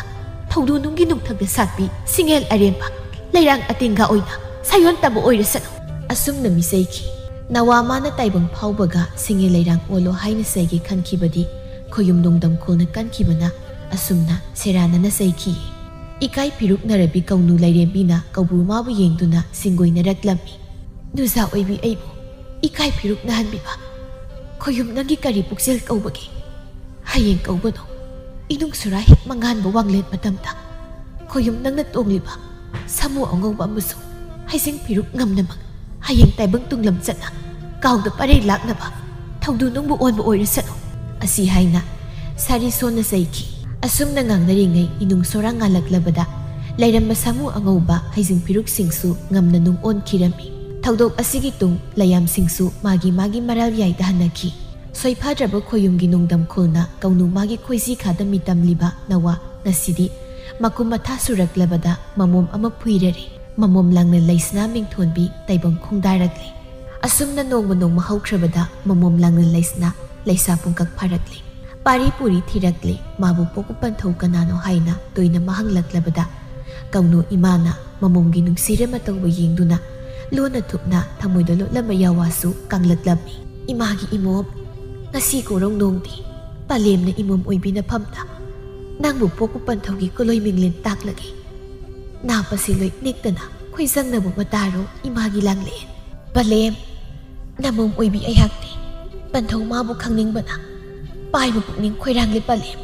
ꯊꯧꯗꯨ ꯅꯨꯡꯒꯤ ꯅꯨꯡꯊꯛꯇ ꯁꯥꯠꯄꯤ ꯁꯤꯡꯉꯦꯜ ꯑꯔꯦꯝꯕ ꯂꯩꯔꯥꯡ ꯑꯇꯤꯡꯒ ꯑꯣꯏꯅ ꯁꯥꯌꯣꯟ ꯇꯝꯕ ꯑꯣꯏꯔꯁꯅꯨ꯫ ꯑꯁꯨꯝꯅ ꯃꯤꯆꯩꯈꯤ꯫ ꯅꯋꯥ ꯃꯥꯅ ꯇꯥꯏꯕꯪ ꯐꯥꯎꯕꯒ ꯁꯤꯡꯉꯦꯜ ꯂꯩꯔꯥꯡ ꯑꯣꯜꯂꯣ ꯍꯥꯏꯅ ꯆꯩꯒꯦ ꯈꯟꯈꯤꯕꯗꯤ ꯈꯣꯌꯨꯝ ꯅꯣꯡꯗꯝ ꯈꯣꯜꯅ ꯀꯟꯈꯤꯕꯅ ꯑꯁꯨꯝꯅ ꯁꯦꯔꯥꯟꯅꯅ ꯆꯩꯈꯤ꯫ ꯏꯀꯥꯏ ꯐꯤꯔꯨꯛꯅꯔꯕꯤ ꯀꯧꯅꯨ ꯂꯩꯔꯦꯝꯕꯤꯅ ꯀꯧꯕ꯭ꯔꯨ ꯃꯥꯕꯨ ꯌꯦꯡꯗꯨꯅ ꯁꯤꯡꯒꯣꯏꯅꯔꯛꯂꯝꯃꯤ꯫ ꯅꯨꯖꯥ ꯑꯣꯏꯕꯤ ꯑꯩꯕꯨ ꯏꯀꯥꯏ ꯐꯤꯔꯨꯛꯅꯍꯟꯕꯤꯕ꯫ ꯈꯣꯌꯨꯝ ꯅꯪꯒꯤ ꯀꯔꯤ ꯄꯨꯛꯆꯦꯜ ꯀꯧꯕꯒꯦ? ꯍꯌꯦꯡ ꯀꯧꯕꯅꯣ ꯏꯅꯨꯡ ꯁꯨꯔꯥ ꯍꯦꯛ ꯃꯉꯥꯟꯕ ꯋꯥꯡꯂꯦꯟ ꯃꯇꯝꯗ ꯈꯣꯌꯨꯝ ꯅꯪꯅ ꯇꯣꯡꯂꯤꯕ ꯁꯥꯃꯨ ꯑꯉꯧꯕ ꯑꯃꯁꯨꯡ ꯍꯩꯖꯤꯡ ꯐꯤꯔꯨꯛ ꯉꯝꯅꯃꯛ ꯍꯌꯦꯡ ꯇꯥꯏꯕꯪ ꯇꯨꯡꯂꯝ ꯆꯠꯅ ꯀꯥꯎꯗ ꯄꯔꯦꯡ ꯂꯥꯛꯅꯕ ꯊꯧꯗꯨ ꯅꯨꯡꯕꯨ ꯑꯣꯟꯕ ꯑꯣꯏꯔꯁꯅꯨ꯫ ꯑꯁꯤ ꯍꯥꯏꯅ ꯁꯥꯔꯤ ꯁꯣꯟꯅ ꯆꯩꯈꯤ꯫ ꯑꯁꯨꯝꯅ ꯉꯥꯡꯅꯔꯤꯉꯩ ꯏꯅꯨꯡ ꯁꯣꯔꯥ ꯉꯥꯜꯂꯛꯂꯕꯗ ꯂꯩꯔꯝꯕ ꯁꯥꯃꯨ ꯑꯉꯧꯕ ꯍꯩꯖꯤꯡ ꯐꯤꯔꯨꯛꯁꯤꯡꯁꯨ ꯉꯝꯅ ꯅꯨꯡ ꯑꯣꯟꯈꯤꯔꯝꯃꯤ꯫ ꯊꯧꯗꯣꯛ ꯑꯁꯤꯒꯤ ꯇꯨꯡ ꯂꯌꯥꯝꯁꯤꯡꯁꯨ ꯃꯥꯒꯤ ꯃꯥꯒꯤ ꯃꯔꯥꯜ ꯌꯥꯏꯗ ꯍꯟꯅꯈꯤ꯫ ꯁꯣꯏꯐꯥꯗ꯭ꯔꯕ ꯈꯣꯌꯨꯝꯒꯤ ꯅꯣꯡꯗꯝ ꯈꯨꯜꯅ ꯀꯧꯅꯨ ꯃꯥꯒꯤ ꯈꯣꯏꯖꯤ ꯈꯥꯗ ꯃꯤꯇꯝꯂꯤꯕ ꯅꯋꯥ ꯉꯁꯤꯗꯤ ꯃꯀꯨꯝ ꯃꯊꯥ ꯁꯨꯔꯛꯂꯕꯗ ꯃꯃꯣꯝ ꯑꯃ ꯐꯨꯏꯔꯔꯦ꯫ ꯃꯃꯣꯝ ꯂꯥꯡꯂꯦꯜ ꯂꯩꯁꯅꯥ ꯃꯤꯡꯊꯣꯟꯕꯤ ꯇꯥꯏꯕꯪ ꯈꯣꯡꯗꯥꯔꯛꯂꯦ꯫ ꯑꯁꯨꯝꯅ ꯅꯣꯡꯃ ꯅꯣꯡꯃ ꯍꯧꯈ꯭ꯔꯕꯗ ꯃꯃꯣꯝ ꯂꯥꯡꯂꯦꯜ ꯂꯩꯁꯅꯥ ꯂꯩꯁꯥ ꯄꯨꯡꯀꯛ ꯐꯥꯔꯛꯂꯦ꯫ ꯄꯥꯔꯤ ꯄꯨꯔꯤ ꯊꯤꯔꯛꯂꯦ꯫ ꯃꯥꯕꯨ ꯄꯣꯛꯄ ꯄꯟꯊꯧ ꯀꯅꯥꯅꯣ ꯍꯥꯏꯅ ꯇꯣꯏꯅ ꯃꯍꯪꯂꯛꯂꯕꯗ, ꯀꯧꯅꯨ ꯏꯃꯥꯅ ꯃꯃꯣꯝꯒꯤ ꯅꯨꯡꯁꯤꯔ ꯃꯇꯧꯕ ꯌꯦꯡꯗꯨꯅ ꯂꯣꯟꯅ ꯊꯨꯞꯅ ꯊꯃꯣꯏꯗ ꯂꯣꯠꯂꯝꯕ ꯌꯥꯋꯥꯁꯨ ꯀꯥꯡꯂꯠꯂꯝꯃꯤ꯫ "ꯏꯃꯥꯒꯤ ꯏꯃꯣꯝ, ꯉꯁꯤ ꯀꯣꯔꯧ ꯅꯣꯡꯗꯤ ꯄꯂꯦꯝꯅ ꯏꯃꯣꯝ ꯑꯣꯏꯕꯤ ꯅꯐꯝꯗ ꯅꯪꯕꯨ ꯄꯣꯛꯄ ꯄꯟꯊꯧꯒꯤ ꯀꯨꯂꯣꯏ ꯃꯤꯡꯂꯦꯟ ꯇꯥꯛꯂꯒꯦ꯫ ꯅꯥ ꯄꯁꯤ ꯂꯣꯏ ꯅꯤꯛꯇꯅ ꯈꯣꯏꯖꯪꯅꯕ ꯃꯇꯥꯔꯣ ꯏꯃꯥꯒꯤ ꯂꯥꯡꯂꯦꯟ꯫ ꯄꯂꯦꯝ, ꯅꯃꯣꯝ ꯑꯣꯏꯕꯤ ꯑꯩꯍꯥꯛꯇꯤ ꯄꯟꯊꯧ ꯃꯥꯕꯨ ꯈꯪꯅꯤꯡꯕꯅ ꯄꯥꯏꯕ ꯄꯨꯛꯅꯤꯡ ꯈꯣꯏꯔꯥꯡꯂꯦ ꯄꯂꯦꯝ꯫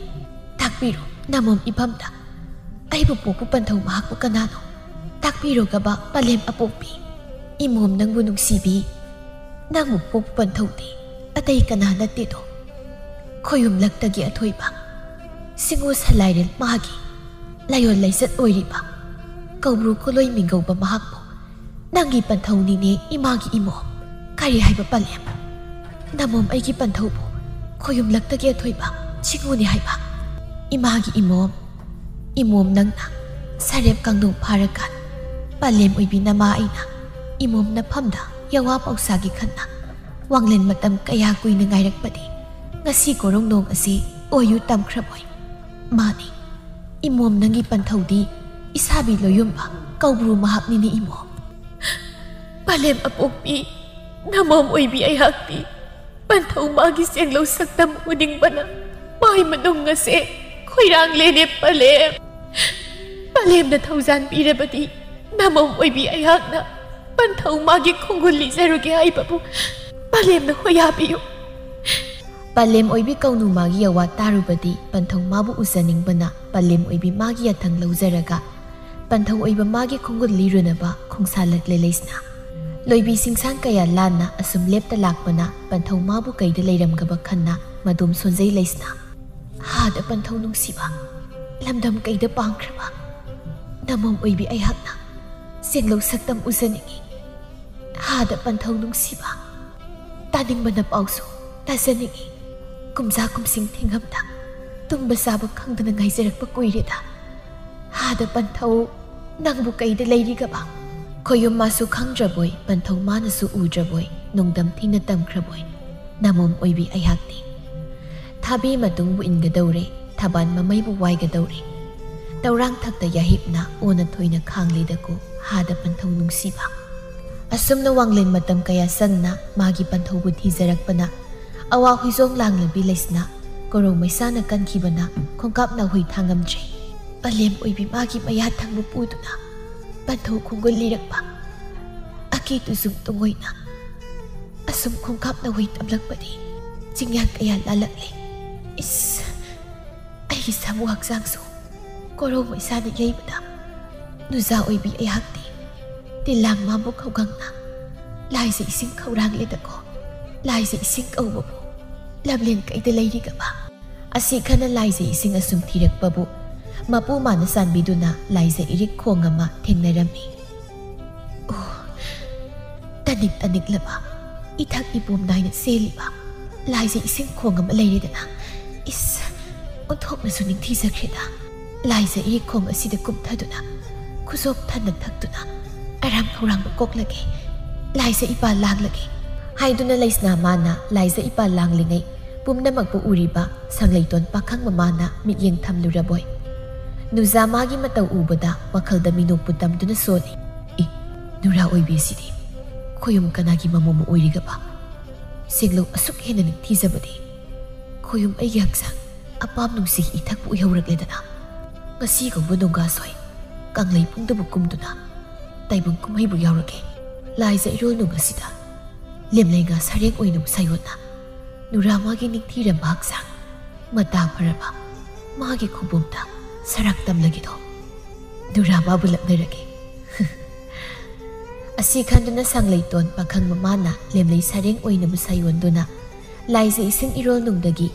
ꯇꯥꯛꯄꯤꯔꯣ ꯅꯃꯣꯝ ꯏꯐꯝꯗ꯫ ꯑꯩꯕꯨ ꯄꯣꯛꯄ ꯄꯟꯊꯧ ꯃꯍꯥꯛꯄꯨ ꯀꯅꯥꯅꯣ? ꯇꯥꯛꯄꯤꯔꯣꯒꯕ ꯄꯂꯦꯝ ꯑꯄꯣꯛꯄꯤ꯫ ꯏꯃꯣꯝ ꯅꯪꯕꯨ ꯅꯨꯡꯁꯤꯕꯤ, ꯅꯪꯕꯨ ꯄꯣꯛꯄ ꯄꯟꯊꯧꯗꯤ ꯑꯇꯩ ꯀꯅꯥ ꯅꯠꯇꯦꯗꯣ, ꯈꯣꯌꯨꯝꯂꯛꯇꯒꯤ ꯑꯊꯣꯏꯕ, ꯁꯤꯡꯉꯨ ꯁꯂꯥꯏꯔꯦꯜ ꯃꯥꯒꯤ ꯂꯥꯏꯌꯣꯟ ꯂꯥꯏꯆꯠ ꯑꯣꯏꯔꯤꯕ ꯀꯧꯕ꯭ꯔꯨ ꯀꯣꯂꯣꯏ ꯃꯤꯡꯒꯧꯕ ꯃꯍꯥꯛꯄꯨ ꯅꯪꯒꯤ ꯄꯟꯊꯧꯅꯤꯅꯦ ꯏꯃꯥꯒꯤ ꯏꯃꯣꯝ꯫ ꯀꯔꯤ ꯍꯥꯏꯕ ꯄꯂꯦꯝ? ꯅꯃꯣꯝ ꯑꯩꯒꯤ ꯄꯟꯊꯧꯕꯨ ꯈꯣꯌꯨꯝꯂꯛꯇꯒꯤ ꯑꯊꯣꯏꯕ ꯁꯤꯡꯉꯨꯅꯤ ꯍꯥꯏꯕ? ꯏꯃꯥꯒꯤ ꯏꯃꯣꯝ, ꯏꯃꯣꯝ ꯅꯪꯅ ꯁꯔꯦꯞ ꯀꯥꯡꯗꯣꯡ ꯐꯥꯔꯀꯥꯟ ꯄꯂꯦꯝ ꯑꯣꯏꯕꯤ ꯅꯃꯥ ꯑꯩꯅ ꯏꯃꯣꯝ ꯅꯐꯝꯗ ꯌꯋꯥ ꯄꯥꯎꯁꯥꯒꯤ ꯈꯟꯅ ꯋꯥꯡꯂꯦꯟ ꯃꯇꯝ ꯀꯌꯥ ꯀꯨꯏꯅ ꯉꯥꯏꯔꯛꯄꯗꯤ ꯉꯁꯤ ꯀꯣꯔꯧ ꯅꯣꯡ ꯑꯁꯤ ꯑꯣꯏꯌꯨ ꯇꯝꯈ꯭ꯔꯕꯣꯏ꯫ ꯃꯥꯅꯤ, ꯏꯃꯣꯝ ꯅꯪꯒꯤ ꯄꯟꯊꯧꯗꯤ ꯏꯁꯥꯕꯤ ꯂꯣꯌꯨꯝꯕ ꯀꯧꯕ꯭ꯔꯨ ꯃꯍꯥꯛꯅꯤꯅꯦ ꯏꯃꯣꯝ꯫ ꯄꯂꯦꯝ ꯑꯄꯣꯛꯄꯤ, ꯅꯃꯣꯝ ꯑꯣꯏꯕꯤ ꯑꯩꯍꯥꯛꯇꯤ ꯄꯟꯊꯧ ꯃꯥꯒꯤ ꯆꯦꯡꯂꯧ ꯁꯛꯇꯝ ꯎꯅꯤꯡꯕꯅ ꯃꯥꯏ ꯃꯅꯨꯡ ꯑꯁꯦ ꯈꯣꯏꯔꯥꯡꯂꯦꯅꯦ ꯄꯂꯦꯝ꯫ ꯄꯂꯦꯝꯅ ꯊꯧꯖꯥꯟ ꯄꯤꯔꯕꯗꯤ ꯅꯃꯣꯝ ꯑꯣꯏꯕꯤ ꯑꯩꯍꯥꯛꯅ ꯄꯟꯊꯧ ꯃꯥꯒꯤ ꯈꯣꯡꯒꯨꯜ ꯂꯤꯖꯔꯨꯒꯦ ꯍꯥꯏꯕꯕꯨ ꯄꯂꯦꯝꯅ ꯍꯣꯌꯥꯕꯤꯌꯨ꯫ ꯄꯂꯦꯝ ꯑꯣꯏꯕꯤ ꯀꯧꯅꯨ ꯃꯥꯒꯤ ꯌꯋꯥ ꯇꯥꯔꯨꯕꯗꯤ ꯄꯟꯊꯧ ꯃꯥꯕꯨ ꯎꯖꯅꯤꯡꯕꯅ ꯄꯂꯦꯝ ꯑꯣꯏꯕꯤ ꯃꯥꯒꯤ ꯌꯥꯊꯪ ꯂꯧꯖꯔꯒ ꯄꯟꯊꯧ ꯑꯣꯏꯕ ꯃꯥꯒꯤ ꯈꯣꯡꯒꯨꯜ ꯂꯤꯔꯨꯅꯕ ꯈꯣꯡꯁꯥꯜꯂꯛꯂꯦ ꯂꯩꯁꯅꯥ꯫ ꯂꯣꯏꯕꯤ ꯁꯤꯡꯁꯥꯡ ꯀꯌꯥ ꯂꯥꯟꯅ ꯑꯁꯨꯝ ꯂꯦꯞꯇ ꯂꯥꯛꯄꯅ ꯄꯟꯊꯧ ꯃꯥꯕꯨ ꯀꯩꯗ ꯂꯩꯔꯝꯒꯕ ꯈꯟꯅ ꯃꯗꯣꯝ ꯁꯣꯟꯖꯩ ꯂꯩꯁꯅꯥ꯫ ꯍꯥꯗ ꯄꯟꯊꯧ ꯅꯨꯡꯁꯤꯕ, ꯂꯝꯗꯝ ꯀꯩꯗ ꯄꯥꯡꯈ꯭ꯔꯕ ꯅꯃꯣꯝ ꯑꯣꯏꯕꯤ ꯑꯩꯍꯥꯛꯅ ꯆꯦꯡꯂꯧ ꯁꯛꯇꯝ ꯎꯖꯅꯤꯡꯏ꯫ ꯍꯥꯗ ꯄꯟꯊꯧ ꯅꯨꯡꯁꯤꯕ, ꯇꯥꯅꯤꯡꯕꯅ ꯄꯥꯎꯁꯨ ꯇꯥꯖꯅꯤꯡꯏ꯫ ꯀꯨꯝꯖꯥ ꯀꯨꯝꯁꯤꯡ ꯊꯤꯡꯉꯝꯗ ꯇꯨꯝꯕ ꯆꯥꯕ ꯈꯪꯗꯅ ꯉꯥꯏꯖꯔꯛꯄ ꯀꯨꯏꯔꯦꯗ꯫ ꯍꯥꯗ ꯄꯟꯊꯧ, ꯅꯪꯕꯨ ꯀꯩꯗ ꯂꯩꯔꯤꯒꯕ? ꯈꯣꯌꯨꯝ ꯃꯥꯁꯨ ꯈꯪꯗ꯭ꯔꯕꯣꯏ, ꯄꯟꯊꯧ ꯃꯥꯅꯁꯨ ꯎꯗ꯭ꯔꯕꯣꯏ, ꯅꯣꯡꯗꯝ ꯊꯤꯅ ꯇꯝꯈ꯭ꯔꯕꯣꯏ, ꯅꯃꯣꯝ ꯑꯣꯏꯕꯤ ꯑꯩꯍꯥꯛꯇꯤ꯫ ꯊꯥꯕꯤ ꯃꯇꯨꯡꯕꯨ ꯏꯟꯒꯗꯧꯔꯦ, ꯊꯕꯥꯟ ꯃꯃꯩꯕꯨ ꯋꯥꯏꯒꯗꯧꯔꯦ꯫ ꯇꯧꯔꯥꯡ ꯊꯛꯇ ꯌꯥꯍꯤꯞꯅ ꯑꯣꯟꯅ ꯊꯣꯏꯅ ꯈꯥꯡꯂꯤꯗꯀꯣ ꯍꯥꯗ ꯄꯟꯊꯧ ꯅꯨꯡꯁꯤꯕ꯫ ꯑꯁꯨꯝꯅ ꯋꯥꯡꯂꯦꯟ ꯃꯇꯝ ꯀꯌꯥ ꯆꯪꯅ ꯃꯥꯒꯤ ꯄꯟꯊꯧꯕꯨ ꯊꯤꯖꯔꯛꯄꯅ, ꯑꯋꯥ ꯍꯨꯏꯖꯣꯡ ꯂꯥꯡꯂꯕꯤ ꯂꯩꯁꯅꯥ ꯀꯣꯔꯧ ꯃꯩꯁꯥꯅ ꯀꯟꯈꯤꯕꯅ ꯈꯣꯡꯀꯥꯞ ꯅꯥꯍꯨꯏ ꯊꯥꯡꯉꯝꯗ꯭ꯔꯦ꯫ ꯄꯂꯦꯝ ꯑꯣꯏꯕꯤ ꯃꯥꯒꯤ ꯃꯌꯥ ꯊꯪꯕ ꯄꯨꯗꯨꯅ ꯄꯟꯊꯧ ꯈꯣꯡꯒꯨꯜ ꯂꯤꯔꯛꯄ꯫ ꯑꯀꯤ ꯇꯨꯖꯨꯡ ꯇꯨꯡꯑꯣꯏꯅ ꯑꯁꯨꯝ ꯈꯣꯡꯀꯥꯞ ꯅꯥꯍꯨꯏ ꯇꯝꯂꯛꯄꯗꯤ ꯆꯤꯡꯌꯥ ꯀꯌꯥ ꯂꯥꯜꯂꯛꯂꯦ꯫ ꯏꯁ, ꯑꯩꯒꯤ ꯁꯥꯃꯨ ꯍꯛꯆꯥꯡꯁꯨ ꯀꯣꯔꯧ ꯃꯩꯁꯥꯅ ꯌꯩꯕꯗ ꯅꯨꯖꯥ ꯑꯣꯏꯕꯤ ꯑꯩꯍꯥꯛꯇꯤ ꯇꯤꯜꯂꯥꯡ ꯃꯥꯕꯨ ꯈꯧꯒꯪꯅ ꯂꯥꯏꯖ ꯏꯁꯤꯡ ꯈꯧꯔꯥꯡꯂꯦꯗꯀꯣ꯫ ꯂꯥꯏꯖ ꯏꯁꯤꯡ ꯀꯧꯕꯕꯨ ꯂꯝꯂꯦꯟ ꯀꯩꯗ ꯂꯩꯔꯤꯒꯕ? ꯑꯁꯤ ꯈꯟꯅ ꯂꯥꯏꯖ ꯏꯁꯤꯡ ꯑꯁꯨꯝ ꯊꯤꯔꯛꯄꯕꯨ ꯃꯄꯨ ꯃꯥꯅ ꯆꯥꯟꯕꯤꯗꯨꯅ ꯂꯥꯏꯖ ꯏꯔꯤꯛ ꯈꯣꯡ ꯑꯃ ꯊꯦꯡꯅꯔꯝꯃꯤ꯫ ꯑꯣ, ꯇꯅꯤꯛ ꯇꯅꯤꯛꯂꯕ, ꯏꯊꯛ ꯏꯄꯣꯝ ꯅꯥꯏꯅ ꯆꯦꯜꯂꯤꯕ ꯂꯥꯏꯖ ꯏꯁꯤꯡ ꯈꯣꯡ ꯑꯃ ꯂꯩꯔꯦꯗꯅ꯫ ꯏꯁ, ꯑꯣꯟꯊꯣꯛꯅꯁꯨ ꯅꯤꯡꯊꯤꯖꯈ꯭ꯔꯦꯗ꯫ ꯂꯥꯏꯖ ꯏꯔꯤꯛ ꯈꯣꯡ ꯑꯁꯤꯗ ꯀꯨꯝꯊꯗꯨꯅ ꯈꯨꯖꯣꯞ ꯊꯟꯅ ꯊꯛꯇꯨꯅ ꯑꯔꯥꯝ ꯈꯧꯔꯥꯡꯕ ꯀꯣꯛꯂꯒꯦ꯫ ꯂꯥꯏꯖ ꯏꯄꯥ ꯂꯥꯡꯂꯒꯦ꯫ ꯍꯥꯏꯗꯨꯅ ꯂꯩꯁꯅꯥ ꯃꯥꯅ ꯂꯥꯏꯖ ꯏꯄꯥ ꯂꯥꯡꯂꯤꯉꯩ ꯄꯨꯝꯅꯃꯛꯄꯨ ꯎꯔꯤꯕ ꯁꯪꯂꯩꯇꯣꯟ ꯄꯥꯈꯪ ꯃꯃꯥꯅ ꯃꯤꯠꯌꯦꯡ ꯊꯝꯂꯨꯔꯕꯣꯏ꯫ ꯅꯨꯖꯥ ꯃꯥꯒꯤ ꯃꯇꯧ ꯎꯕꯗ ꯋꯥꯈꯜꯗ ꯃꯤꯅꯣꯛꯄꯨ ꯇꯝꯗꯨꯅ ꯁꯣꯜꯂꯤ꯫ ꯏ, ꯅꯨꯔꯥ ꯑꯣꯏꯕꯤ ꯑꯁꯤꯗꯤ ꯈꯣꯌꯨꯝ ꯀꯅꯥꯒꯤ ꯃꯃꯣꯝ ꯑꯣꯏꯔꯤꯒꯕ? ꯁꯦꯡꯂꯧ ꯑꯁꯨꯛ ꯍꯦꯟꯅ ꯅꯤꯡꯊꯤꯖꯕꯗꯤ ꯈꯣꯌꯨꯝ ꯑꯩꯒꯤ ꯍꯛꯆꯥꯡ ꯑꯄꯥꯝ ꯅꯨꯡꯁꯤꯒꯤ ꯏꯊꯛꯄꯨ ꯑꯣꯏꯍꯧꯔꯛꯂꯦꯗꯅ꯫ ꯉꯁꯤꯒꯨꯝꯕ ꯅꯣꯡꯒꯥꯁꯣꯏ ꯀꯪꯂꯩ ꯄꯨꯡꯗꯕꯨ ꯀꯨꯝꯗꯨꯅ ꯇꯥꯏꯕꯪ ꯀꯨꯝꯍꯩꯕꯨ ꯌꯥꯎꯔꯒꯦ꯫ ꯂꯥꯏꯖ ꯏꯔꯣꯜ ꯅꯨꯡ ꯑꯁꯤꯗ ꯂꯦꯝꯂꯩ ꯉꯥ ꯁꯔꯦꯡ ꯑꯣꯏꯅꯕꯨ ꯁꯥꯌꯣꯟꯅ ꯅꯨꯔꯥ ꯃꯥꯒꯤ ꯅꯤꯡꯊꯤꯔꯝꯕ ꯍꯛꯆꯥꯡ ꯃꯇꯥ ꯐꯔꯕ ꯃꯥꯒꯤ ꯈꯨꯕꯣꯝꯗ ꯁꯔꯥꯛ ꯇꯝꯂꯒꯦꯗꯣ꯫ ꯅꯨꯔꯥ ꯃꯥꯕꯨ ꯂꯛꯅꯔꯒꯦ꯫ ꯑꯁꯤ ꯈꯟꯗꯨꯅ ꯁꯪꯂꯩꯇꯣꯟ ꯄꯥꯈꯪ ꯃꯃꯥꯅ ꯂꯦꯝꯂꯩ ꯁꯔꯦꯡ ꯑꯣꯏꯅꯕꯨ ꯁꯥꯌꯣꯟꯗꯨꯅ ꯂꯥꯏꯖ ꯏꯁꯤꯡ ꯏꯔꯣꯜ ꯅꯨꯡꯗꯒꯤ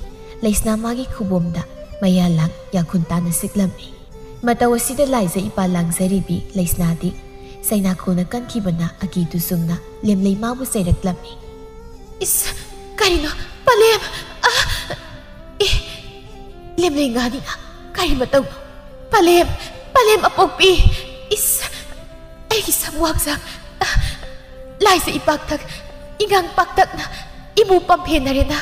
ꯂꯩꯁꯅꯥ ꯃꯥꯒꯤ ꯈꯨꯕꯣꯝꯗ ꯃꯌꯥ ꯂꯥꯡ ꯌꯥꯈꯨꯟ ꯇꯥꯅ ꯁꯤꯛꯂꯝꯃꯤ꯫ ꯃꯇꯧ ꯑꯁꯤꯗ ꯂꯥꯏꯖ ꯏꯄꯥ ꯂꯥꯡꯖꯔꯤꯕꯤ ꯂꯩꯁꯅꯥꯗꯤ ꯆꯩꯅꯥꯈꯣꯜꯅ ꯀꯟꯈꯤꯕꯅ ꯑꯀꯤ ꯇꯨꯖꯨꯡꯅ ꯂꯦꯝꯂꯩ ꯃꯥꯕꯨ ꯆꯩꯔꯛꯂꯝꯃꯤ꯫ ꯏꯁ, ꯀꯔꯤꯅꯣ? ꯄꯂꯦꯝ! ꯑ! ꯑꯦ! ꯂꯦꯝꯂꯩ ꯉꯥꯅꯤꯅ ꯀꯔꯤ ꯃꯇꯧꯅꯣ? ꯄꯂꯦꯝ! ꯄꯂꯦꯝ ꯑꯄꯣꯛꯄꯤ! ꯏꯁ, ꯑꯩꯒꯤ ꯁꯝ ꯋꯥꯡꯖꯥꯛ, ꯂꯥꯏꯖ ꯏꯄꯥꯛꯊꯛ, ꯏꯉꯥꯡ ꯄꯥꯛꯇꯛꯅ ꯏꯃꯨ ꯄꯝꯐꯦꯟꯅꯔꯦꯅ꯫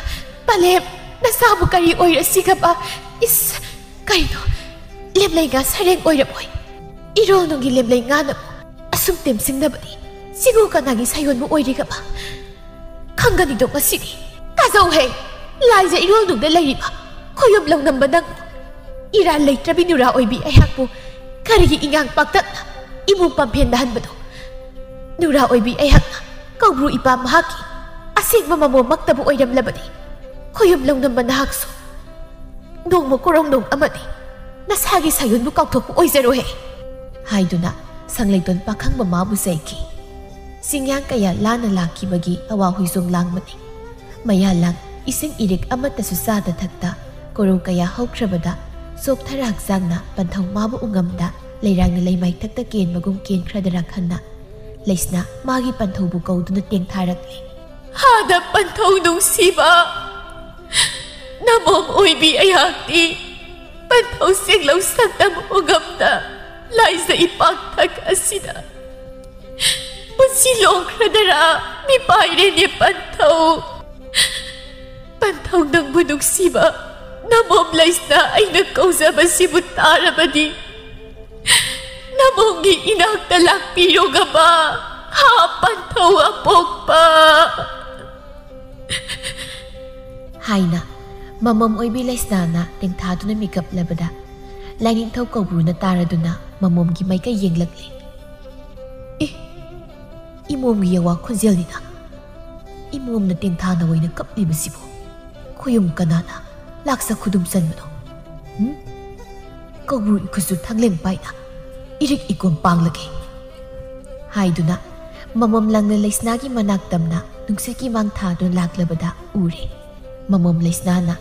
ꯄꯂꯦꯝ, ꯅꯁꯥꯕꯨ ꯀꯔꯤ ꯑꯣꯏꯔꯁꯤꯒꯕ? ꯏꯁ, ꯀꯩꯅꯣ, ꯂꯦꯝꯂꯩ ꯉꯥ ꯁꯩꯔꯦꯡ ꯑꯣꯏꯔꯝꯃꯣꯏ꯫ ꯏꯔꯣꯜ ꯅꯨꯡꯒꯤ ꯂꯦꯝꯂꯩ ꯉꯥꯅꯕꯨ ꯑꯁꯨꯝ ꯇꯦꯝꯁꯤꯡꯅꯕꯗꯤ ꯁꯤꯕꯨ ꯀꯅꯥꯒꯤ ꯁꯥꯌꯣꯟꯕꯨ ꯑꯣꯏꯔꯤꯒꯕ? ꯈꯪꯒꯅꯤꯗꯣ ꯉꯁꯤꯗꯤ꯫ ꯇꯥꯖꯧꯍꯦ, ꯂꯥꯏꯖ ꯏꯔꯣꯜ ꯅꯨꯡꯗ ꯂꯩꯔꯤꯕ ꯈꯣꯌꯨꯝ ꯂꯧꯅꯝꯕ ꯅꯪ, ꯏꯔꯥꯜ ꯂꯩꯇ꯭ꯔꯕꯤ ꯅꯨꯔꯥ ꯑꯣꯏꯕꯤ ꯑꯩꯍꯥꯛꯄꯨ ꯀꯔꯤꯒꯤ ꯏꯉꯥꯡ ꯄꯥꯛꯇꯛꯅ ꯏꯃꯨꯡ ꯄꯝꯐꯦꯟꯗ ꯍꯟꯕꯗꯣ? ꯅꯨꯔꯥ ꯑꯣꯏꯕꯤ ꯑꯩꯍꯥꯛꯅ ꯀꯧꯕ꯭ꯔꯨ ꯏꯄꯥ ꯃꯍꯥꯛꯀꯤ ꯑꯁꯦꯡꯕ ꯃꯃꯣꯝꯃꯛꯇꯕꯨ ꯑꯣꯏꯔꯝꯂꯕꯗꯤ, ꯈꯣꯌꯨꯝ ꯂꯧꯅꯝꯕ ꯅꯍꯥꯛꯁꯨ ꯅꯣꯡꯃ ꯀꯣꯔꯣꯡꯅꯣꯡ ꯑꯃꯗꯤ ꯅꯁꯥꯒꯤ ꯁꯥꯌꯣꯟꯕꯨ ꯀꯥꯎꯊꯣꯛꯄ ꯑꯣꯏꯖꯔꯣꯍꯦ, ꯍꯥꯏꯗꯨꯅ ꯁꯪꯂꯩꯇꯣꯟ ꯄꯥꯈꯪꯕ ꯃꯥꯕꯨ ꯆꯩꯈꯤ꯫ ꯆꯤꯡꯌꯥꯡ ꯀꯌꯥ ꯂꯥꯟꯅ ꯂꯥꯛꯈꯤꯕꯒꯤ ꯑꯋꯥ ꯍꯨꯏꯖꯣꯡ ꯂꯥꯡꯕꯅꯤ꯫ ꯃꯌꯥ ꯂꯥꯡ ꯏꯁꯤꯡ ꯏꯔꯤꯛ ꯑꯃꯠꯇꯁꯨ ꯆꯥꯗ ꯊꯛꯇ ꯀꯣꯔꯧ ꯀꯌꯥ ꯍꯧꯈ꯭ꯔꯕꯗ ꯆꯣꯛꯊꯔ ꯍꯛꯆꯥꯡꯅ ꯄꯟꯊꯧ ꯃꯥꯕꯨ ꯎꯉꯝꯗ ꯂꯩꯔꯥꯡꯅ ꯂꯩꯃꯥꯏꯊꯛꯇ ꯀꯦꯟꯕꯒꯨꯝ ꯀꯦꯟꯈ꯭ꯔꯗꯔꯥ ꯈꯟꯅ ꯂꯩꯁꯅꯥ ꯃꯥꯒꯤ ꯄꯟꯊꯧꯕꯨ ꯀꯧꯗꯨꯅ ꯇꯦꯡꯊꯥꯔꯛꯂꯤ꯫ ꯍꯥꯗ ꯄꯟꯊꯧ ꯅꯨꯡꯁꯤꯕ! ꯅꯃꯣꯝ ꯑꯣꯏꯕꯤ ꯑꯩꯍꯥꯛꯇꯤ ꯄꯟꯊꯧ ꯆꯦꯡꯂꯧ ꯁꯛꯇꯝ ꯎꯉꯝꯗ ꯂꯥꯏꯖ ꯏꯄꯥꯛꯊꯛ ꯑꯁꯤꯗ ꯄꯨꯟꯁꯤ ꯂꯣꯡꯈ꯭ꯔꯗꯔꯥ ꯃꯤꯄꯥꯏꯔꯦꯅꯦ ꯄꯟꯊꯧ꯫ ꯄꯟꯊꯧ ꯅꯪꯕꯨ ꯅꯨꯡꯁꯤꯕ ꯅꯃꯣꯝ ꯂꯩꯁꯅꯥ ꯑꯩꯅ ꯀꯧꯖꯕꯁꯤꯕꯨ ꯇꯥꯔꯕꯗꯤ ꯅꯃꯣꯝꯒꯤ ꯏꯅꯥꯛꯇ ꯂꯥꯛꯄꯤꯔꯣꯒꯕ, ꯍꯥ ꯄꯟꯊꯧ ꯑꯄꯣꯛꯄ꯫ ꯍꯥꯏꯅ ꯃꯃꯣꯝ ꯑꯣꯏꯕꯤ ꯂꯩꯁꯅꯥꯅ ꯇꯦꯡꯊꯥꯗꯨꯅ ꯃꯤꯀꯞꯂꯕꯗ ꯂꯥꯏꯅꯤꯡꯊꯧ ꯀꯧꯕ꯭ꯔꯨꯅ ꯇꯥꯔꯗꯨꯅ ꯃꯃꯣꯝꯒꯤ ꯃꯥꯏꯀꯩ ꯌꯦꯡꯂꯛꯂꯤ꯫ ꯑꯦ, ꯏꯃꯣꯝꯒꯤ ꯌꯥꯋꯥ ꯈꯣꯟꯖꯦꯜꯅꯤꯅ꯫ ꯏꯃꯣꯝꯅ ꯇꯦꯡꯊꯥꯅ ꯑꯣꯏꯅ ꯀꯞꯂꯤꯕꯁꯤꯕꯨ ꯈꯣꯌꯨꯝ ꯀꯅꯥꯅ ꯂꯥꯛꯆ ꯈꯨꯗꯨꯝ ꯆꯟꯕꯅꯣ? ꯍꯨꯝ? ꯀꯧꯕ꯭ꯔꯨ ꯏꯈꯨꯠꯁꯨ ꯊꯥꯡꯂꯦꯟ ꯄꯥꯏꯅ ꯏꯔꯤꯛ ꯏꯀꯣꯟ ꯄꯥꯡꯂꯒꯦ꯫ ꯍꯥꯏꯗꯨꯅ ꯃꯃꯣꯝ ꯂꯪꯅ ꯂꯩꯁꯅꯥꯒꯤ ꯃꯅꯥꯛ ꯇꯝꯅ ꯅꯨꯡꯁꯤꯠꯀꯤ ꯃꯥꯡ ꯊꯥꯗꯨꯅ ꯂꯥꯛꯂꯕꯗ ꯎꯔꯦ꯫ ꯃꯃꯣꯝ ꯂꯩꯁꯅꯥꯅ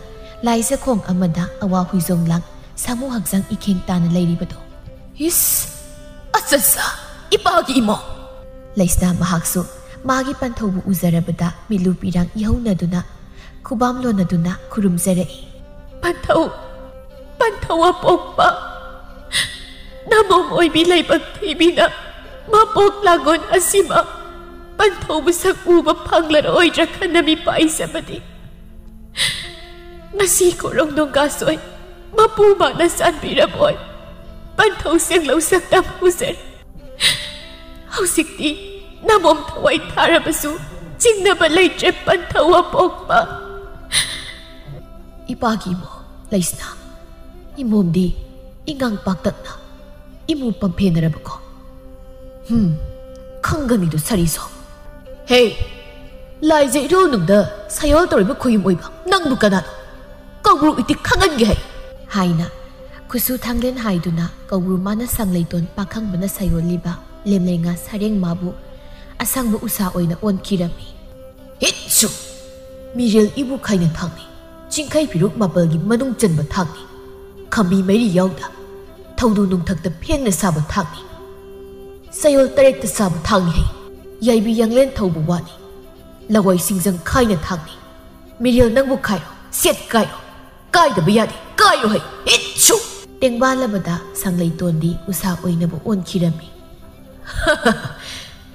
ꯂꯥꯏꯖꯈꯣꯡ ꯑꯃꯗ ꯑꯋꯥ ꯍꯨꯏꯖꯣꯡ ꯂꯥꯡ ꯁꯥꯃꯨ ꯍꯛꯆꯥꯡ ꯏꯈꯦꯡ ꯇꯥꯅ ꯂꯩꯔꯤꯕꯗꯣ꯫ ꯏꯁ! ꯑꯆꯠꯆꯥ! ꯏꯄꯥꯒꯤ ꯏꯃꯣꯝ! ꯂꯩꯁꯅꯥ ꯃꯍꯥꯛꯁꯨ ꯃꯥꯒꯤ ꯄꯟꯊꯧꯕꯨ ꯎꯖꯔꯕꯗ ꯃꯤꯠꯂꯨ ꯄꯤꯔꯥꯡ ꯏꯍꯧꯅꯗꯨꯅ ꯈꯨꯕꯥꯝ ꯂꯣꯟꯅꯗꯨꯅ ꯈꯨꯔꯨꯝꯖꯔꯛꯏ꯫ ꯄꯟꯊꯧ! ꯄꯟꯊꯧ ꯑꯄꯣꯛꯄ! ꯑꯃꯣꯝ ꯑꯣꯏꯕꯤ ꯂꯥꯏꯕꯛ ꯊꯤꯕꯤꯅ ꯃꯄꯣꯛ ꯂꯥꯡꯒꯣꯜ ꯑꯁꯤꯃ ꯄꯟꯊꯧ ꯃꯁꯛ ꯎꯕ ꯐꯪꯂꯔꯣꯏꯗ꯭ꯔꯥ ꯈꯟꯅ ꯃꯤꯄꯥꯏꯖꯕꯅꯤ꯫ ꯉꯁꯤ ꯀꯣꯔꯧ ꯅꯣꯡꯒꯥꯁꯣꯏ ꯃꯄꯨ ꯃꯥꯅ ꯆꯥꯟꯕꯤꯔꯝꯃꯣꯏ꯫ ꯄꯟꯊꯧ ꯁꯦꯡꯂꯧ ꯁꯛꯇꯝ ꯎꯖꯔꯦ꯫ ꯍꯧꯖꯤꯛꯇꯤ ꯅꯃꯣꯝ ꯊꯋꯥꯏ ꯊꯥꯔꯕꯁꯨ ꯆꯤꯡꯅꯕ ꯂꯩꯇ꯭ꯔꯦ ꯄꯟꯊꯧ ꯑꯄꯣꯛꯄ꯫ ꯏꯄꯥꯒꯤ ꯏꯃꯣꯝ ꯂꯩꯁꯅꯥ, ꯏꯃꯣꯝꯗꯤ ꯏꯉꯥꯡ ꯄꯥꯛꯇꯛꯅ ꯏꯃꯨ ꯄꯝꯐꯦꯟꯅꯔꯕꯀꯣ꯫ ꯍꯨꯝ, ꯈꯪꯒꯅꯤꯗꯨ ꯁꯥꯔꯤꯁꯣ꯫ ꯍꯦ, ꯂꯥꯏꯖ ꯏꯔꯣꯜꯅꯨꯡꯗ ꯁꯌꯣꯜ ꯇꯧꯔꯤꯕ ꯈꯨꯌꯨꯝ ꯑꯣꯏꯕ ꯅꯪꯕꯨ ꯀꯅꯥꯅꯣ? ꯀꯧꯕ꯭ꯔꯨ ꯏꯇꯤꯛ ꯈꯪꯍꯟꯒꯦ ꯍꯥꯏ꯫ ꯍꯥꯏꯅ ꯈꯨꯠꯁꯨ ꯊꯥꯡꯂꯦꯟ ꯍꯥꯏꯗꯨꯅ ꯀꯧꯕ꯭ꯔꯨ ꯃꯥꯅ ꯁꯪꯂꯩꯇꯣꯟ ꯄꯥꯈꯪꯕꯅ ꯁꯌꯣꯜꯂꯤꯕ ꯂꯦꯝꯂꯩ ꯉꯥ ꯁꯔꯦꯡ ꯃꯥꯕꯨ ꯑꯁꯪꯕ ꯎꯁꯥ ꯑꯣꯏꯅ ꯑꯣꯟꯈꯤꯔꯝꯃꯤ꯫ ꯍꯤꯠꯁꯨ! ꯃꯤꯔꯦꯜ ꯏꯕꯨ ꯈꯥꯏꯅ ꯊꯥꯡꯅꯤ꯫ ꯆꯤꯡꯈꯩ ꯐꯤꯔꯨꯛ ꯃꯥꯄꯜꯒꯤ ꯃꯅꯨꯡ ꯆꯟꯕ ꯊꯥꯡꯅꯤ꯫ ꯈꯝꯕꯤ ꯃꯩꯔꯤ ꯌꯥꯎꯗ ꯊꯧꯗꯨ ꯅꯨꯡꯊꯛꯇ ꯐꯦꯡꯅ ꯁꯥꯕ ꯊꯥꯡꯅꯤ꯫ ꯆꯌꯣꯜ ꯇꯔꯦꯠꯇ ꯁꯥꯕ ꯊꯥꯡꯅꯤ ꯍꯩ꯫ ꯌꯥꯏꯕꯤ ꯌꯥꯡꯂꯦꯟ ꯊꯧꯕ ꯋꯥꯅꯤ꯫ ꯂꯋꯥꯏ ꯁꯤꯡꯖꯪ ꯈꯥꯏꯅ ꯊꯥꯡꯅꯤ꯫ ꯃꯤꯔꯦꯜ ꯅꯪꯕꯨ ꯈꯥꯏꯔꯣ, ꯁꯦꯠ ꯀꯥꯏꯔꯣ꯫ ꯀꯥꯏꯗꯕ ꯌꯥꯗꯦ, ꯀꯥꯏꯔꯣ ꯍꯩ꯫ ꯍꯤꯠꯁꯨ! ꯇꯦꯡꯕꯥꯜꯂꯕꯗ ꯁꯪꯂꯩꯇꯣꯟꯗꯤ ꯎꯁꯥ ꯑꯣꯏꯅꯕ ꯑꯣꯟꯈꯤꯔꯝꯃꯤ꯫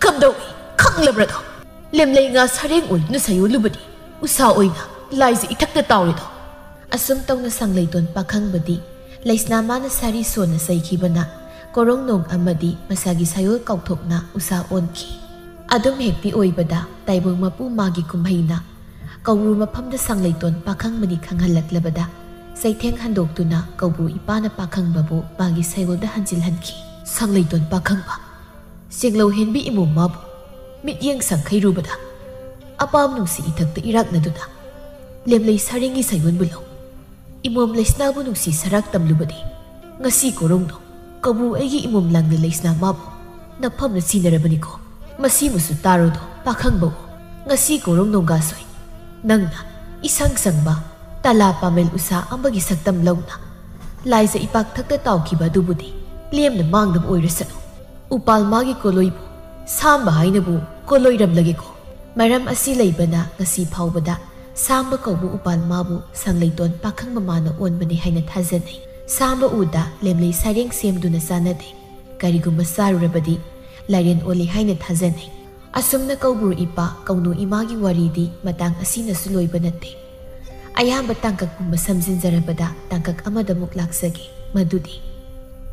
ꯀꯝꯗꯧꯏ? ꯈꯪꯂꯕ꯭ꯔꯗꯣ? ꯂꯦꯝꯂꯩ ꯉꯥ ꯁꯔꯦꯡ ꯑꯣꯏꯗꯨꯅ ꯁꯌꯣꯜꯂꯨꯕꯗꯤ ꯎꯁꯥ ꯑꯣꯏꯅ ꯂꯥꯏꯖ ꯏꯊꯛꯇ ꯇꯥꯎꯔꯦꯗꯣ꯫ ꯑꯁꯨꯝ ꯇꯧꯅ ꯁꯪꯂꯩꯇꯣꯟ ꯄꯥꯈꯪꯕꯗꯤ ꯂꯩꯁꯅꯥ ꯃꯥꯅ ꯁꯥꯔꯤ ꯁꯣꯟꯅ ꯆꯩꯈꯤꯕꯅ ꯀꯣꯔꯧꯅꯣꯡ ꯑꯃꯗꯤ ꯃꯁꯥꯒꯤ ꯁꯌꯣꯜ ꯀꯥꯎꯊꯣꯛꯅ ꯎꯁꯥ ꯑꯣꯟꯈꯤ꯫ ꯑꯗꯨꯝ ꯍꯦꯛꯇꯤ ꯑꯣꯏꯕꯗ ꯇꯥꯏꯕꯪ ꯃꯄꯨ ꯃꯥꯒꯤ ꯀꯨꯝꯍꯩꯅ ꯀꯧꯕ꯭ꯔꯨ ꯃꯐꯝꯗ ꯁꯪꯂꯩꯇꯣꯟ ꯄꯥꯈꯪꯕꯅꯤ ꯈꯪꯍꯜꯂꯛꯂꯕꯗ ꯆꯩꯊꯦꯡ ꯍꯟꯗꯣꯛꯇꯨꯅ ꯀꯧꯕ꯭ꯔꯨ ꯏꯄꯥꯅ ꯄꯥꯈꯪꯕꯕꯨ ꯃꯥꯒꯤ ꯁꯌꯣꯜꯗ ꯍꯟꯖꯤꯜꯍꯟꯈꯤ꯫ ꯁꯪꯂꯩꯇꯣꯟ ꯄꯥꯈꯪꯕ, ꯆꯦꯡꯂꯧ ꯍꯦꯟꯕꯤ ꯏꯃꯣꯝ ꯃꯥꯕꯨ ꯃꯤꯠꯌꯦꯡ ꯁꯪꯈꯩꯔꯨꯕꯗ ꯑꯄꯥꯝ ꯅꯨꯡꯁꯤ ꯏꯊꯛꯇ ꯏꯔꯥꯛꯅꯗꯨꯅ ꯂꯦꯝꯂꯩ ꯁꯥꯔꯦꯡꯒꯤ ꯁꯌꯣꯟꯕꯨ ꯂꯧ꯫ ꯏꯃꯣꯝ ꯂꯩꯁꯅꯥꯕꯨ ꯅꯨꯡꯁꯤ ꯁꯔꯥꯛ ꯇꯝꯂꯨꯕꯗꯤ ꯉꯁꯤ ꯀꯣꯔꯧꯅꯣ ꯀꯧꯕ꯭ꯔꯨ ꯑꯩꯒꯤ ꯏꯃꯣꯝ ꯂꯥꯡꯗ ꯂꯩꯁꯅꯥ ꯃꯥꯕꯨ ꯅꯐꯝꯅ ꯁꯤꯟꯅꯔꯕꯅꯤꯀꯣ꯫ ꯃꯁꯤꯃꯁꯨ ꯇꯥꯔꯣꯗꯣ ꯄꯥꯈꯪꯕꯧ꯫ ꯉꯁꯤ ꯀꯣꯔꯧ ꯅꯣꯡꯒꯥꯁꯣꯏ ꯅꯪꯅ ꯏꯁꯪ ꯁꯪꯕ ꯇꯂꯥ ꯄꯥꯃꯦꯜ ꯎꯁꯥ ꯑꯃꯒꯤ ꯁꯛꯇꯝ ꯂꯧꯅ ꯂꯥꯏꯖ ꯏꯄꯥꯛ ꯊꯛꯇ ꯇꯥꯎꯈꯤꯕ ꯑꯗꯨꯕꯨꯗꯤ ꯂꯦꯝꯅ ꯃꯥꯡꯗꯕ ꯑꯣꯏꯔꯁꯅꯨ꯫ ꯎꯄꯥꯜ ꯃꯥꯒꯤ ꯀꯣꯂꯣꯏꯕꯨ ꯁꯥꯝꯕ ꯍꯥꯏꯅꯕꯨ ꯀꯣꯂꯣꯏꯔꯝꯂꯒꯦꯀꯣ꯫ ꯃꯔꯝ ꯑꯁꯤ ꯂꯩꯕꯅ ꯉꯁꯤ ꯐꯥꯎꯕꯗ ꯁꯥꯝꯕ ꯀꯧꯕ ꯎꯄꯥꯜ ꯃꯥꯕꯨ ꯁꯪꯂꯩꯇꯣꯟ ꯄꯥꯈꯪꯕ ꯃꯥꯅ ꯑꯣꯟꯕꯅꯤ ꯍꯥꯏꯅ ꯊꯥꯖꯅꯩ꯫ ꯁꯥꯝꯕ ꯎꯗ ꯂꯦꯝꯂꯩ ꯁꯩꯔꯦꯡ ꯁꯦꯝꯗꯨꯅ ꯆꯥꯟꯅꯗꯦ꯫ ꯀꯔꯤꯒꯨꯝꯕ ꯆꯥꯔꯨꯔꯕꯗꯤ ꯂꯥꯏꯔꯦꯟ ꯑꯣꯜꯂꯤ ꯍꯥꯏꯅ ꯊꯥꯖꯅꯩ꯫ ꯑꯁꯨꯝꯅ ꯀꯧꯕ꯭ꯔꯨ ꯏꯄꯥ ꯀꯧꯅꯨ ꯏꯃꯥꯒꯤ ꯋꯥꯔꯤꯗꯤ ꯃꯇꯥꯡ ꯑꯁꯤꯅꯁꯨ ꯂꯣꯏꯕ ꯅꯠꯇꯦ꯫ ꯑꯌꯥꯝꯕ ꯇꯥꯡꯀꯛ ꯄꯨꯝꯕ ꯁꯝꯖꯤꯟꯖꯔꯕꯗ ꯇꯥꯡꯀꯛ ꯑꯃꯗ ꯑꯃꯨꯛ ꯂꯥꯛꯆꯒꯦ, ꯃꯗꯨꯗꯤ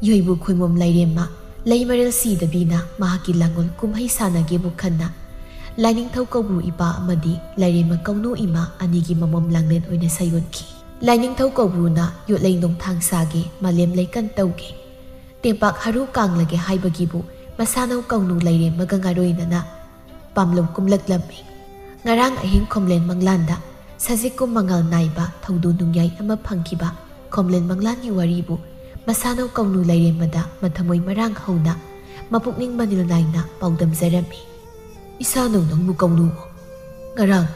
ꯌꯣꯏꯕꯨ ꯈꯣꯏꯃꯣꯝ ꯂꯥꯏꯔꯦꯝꯃ ꯂꯩꯃꯔꯦꯜ ꯁꯤꯗꯕꯤꯅ ꯃꯍꯥꯛꯀꯤ ꯂꯥꯡꯒꯣꯜ ꯀꯨꯝꯍꯩ ꯁꯥꯟꯅꯒꯦꯕꯨ ꯈꯟꯅ ꯂꯥꯏꯅꯤꯡꯊꯧ ꯀꯧꯕ꯭ꯔꯨ ꯏꯄꯥ ꯑꯃꯗꯤ ꯂꯥꯏꯔꯦꯝꯃ ꯀꯧꯅꯨ ꯏꯃꯥ ꯑꯅꯤꯒꯤ ꯃꯃꯣꯝ ꯂꯥꯡꯂꯦꯟ ꯑꯣꯏꯅ ꯁꯥꯏꯑꯣꯟꯈꯤ꯫ ꯂꯥꯏꯅꯤꯡꯊꯧ ꯀꯧꯕ꯭ꯔꯨꯅ ꯌꯣꯠꯂꯩ ꯅꯣꯡꯊꯥꯡ ꯁꯥꯒꯦ, ꯃꯥꯂꯦꯝ ꯂꯩꯀꯟ ꯇꯧꯒꯦ, ꯇꯦꯝꯄꯥꯛ ꯍꯔꯨ ꯀꯥꯡꯂꯒꯦ ꯍꯥꯏꯕꯒꯤꯕꯨ ꯃꯁꯥꯅꯧ ꯀꯧꯅꯨ ꯂꯥꯏꯔꯦꯝꯃꯒ ꯉꯥꯔꯣꯏꯅꯅ ꯄꯥꯝꯂꯧ ꯀꯨꯝꯂꯛꯂꯝꯃꯤ꯫ ꯉꯔꯥꯡ ꯑꯍꯤꯡ ꯈꯣꯝꯂꯦꯟ ꯃꯪꯂꯥꯟꯗ ꯁꯖꯤꯛꯀꯨꯝ ꯃꯉꯥꯜ ꯅꯥꯏꯕ ꯊꯧꯗꯣ ꯅꯨꯡꯌꯥꯏ ꯑꯃ ꯐꯪꯈꯤꯕ ꯈꯣꯝꯂꯦꯟ ꯃꯪꯂꯥꯟꯒꯤ ꯋꯥꯔꯤꯕꯨ ꯃꯁꯥꯅꯧ ꯀꯧꯅꯨ ꯂꯥꯏꯔꯦꯝꯃꯗ ꯃꯊꯃꯣꯏ ꯃꯔꯥꯡ ꯍꯧꯅ ꯃꯄꯨꯛꯅꯤꯡ ꯃꯅꯤꯜ ꯅꯥꯏꯅ ꯄꯥꯎꯗꯝꯖꯔꯝꯃꯤ꯫ "ꯏꯁꯥꯅꯧ ꯅꯪꯕꯨ ꯀꯧꯅꯨ, ꯉꯔꯥꯡ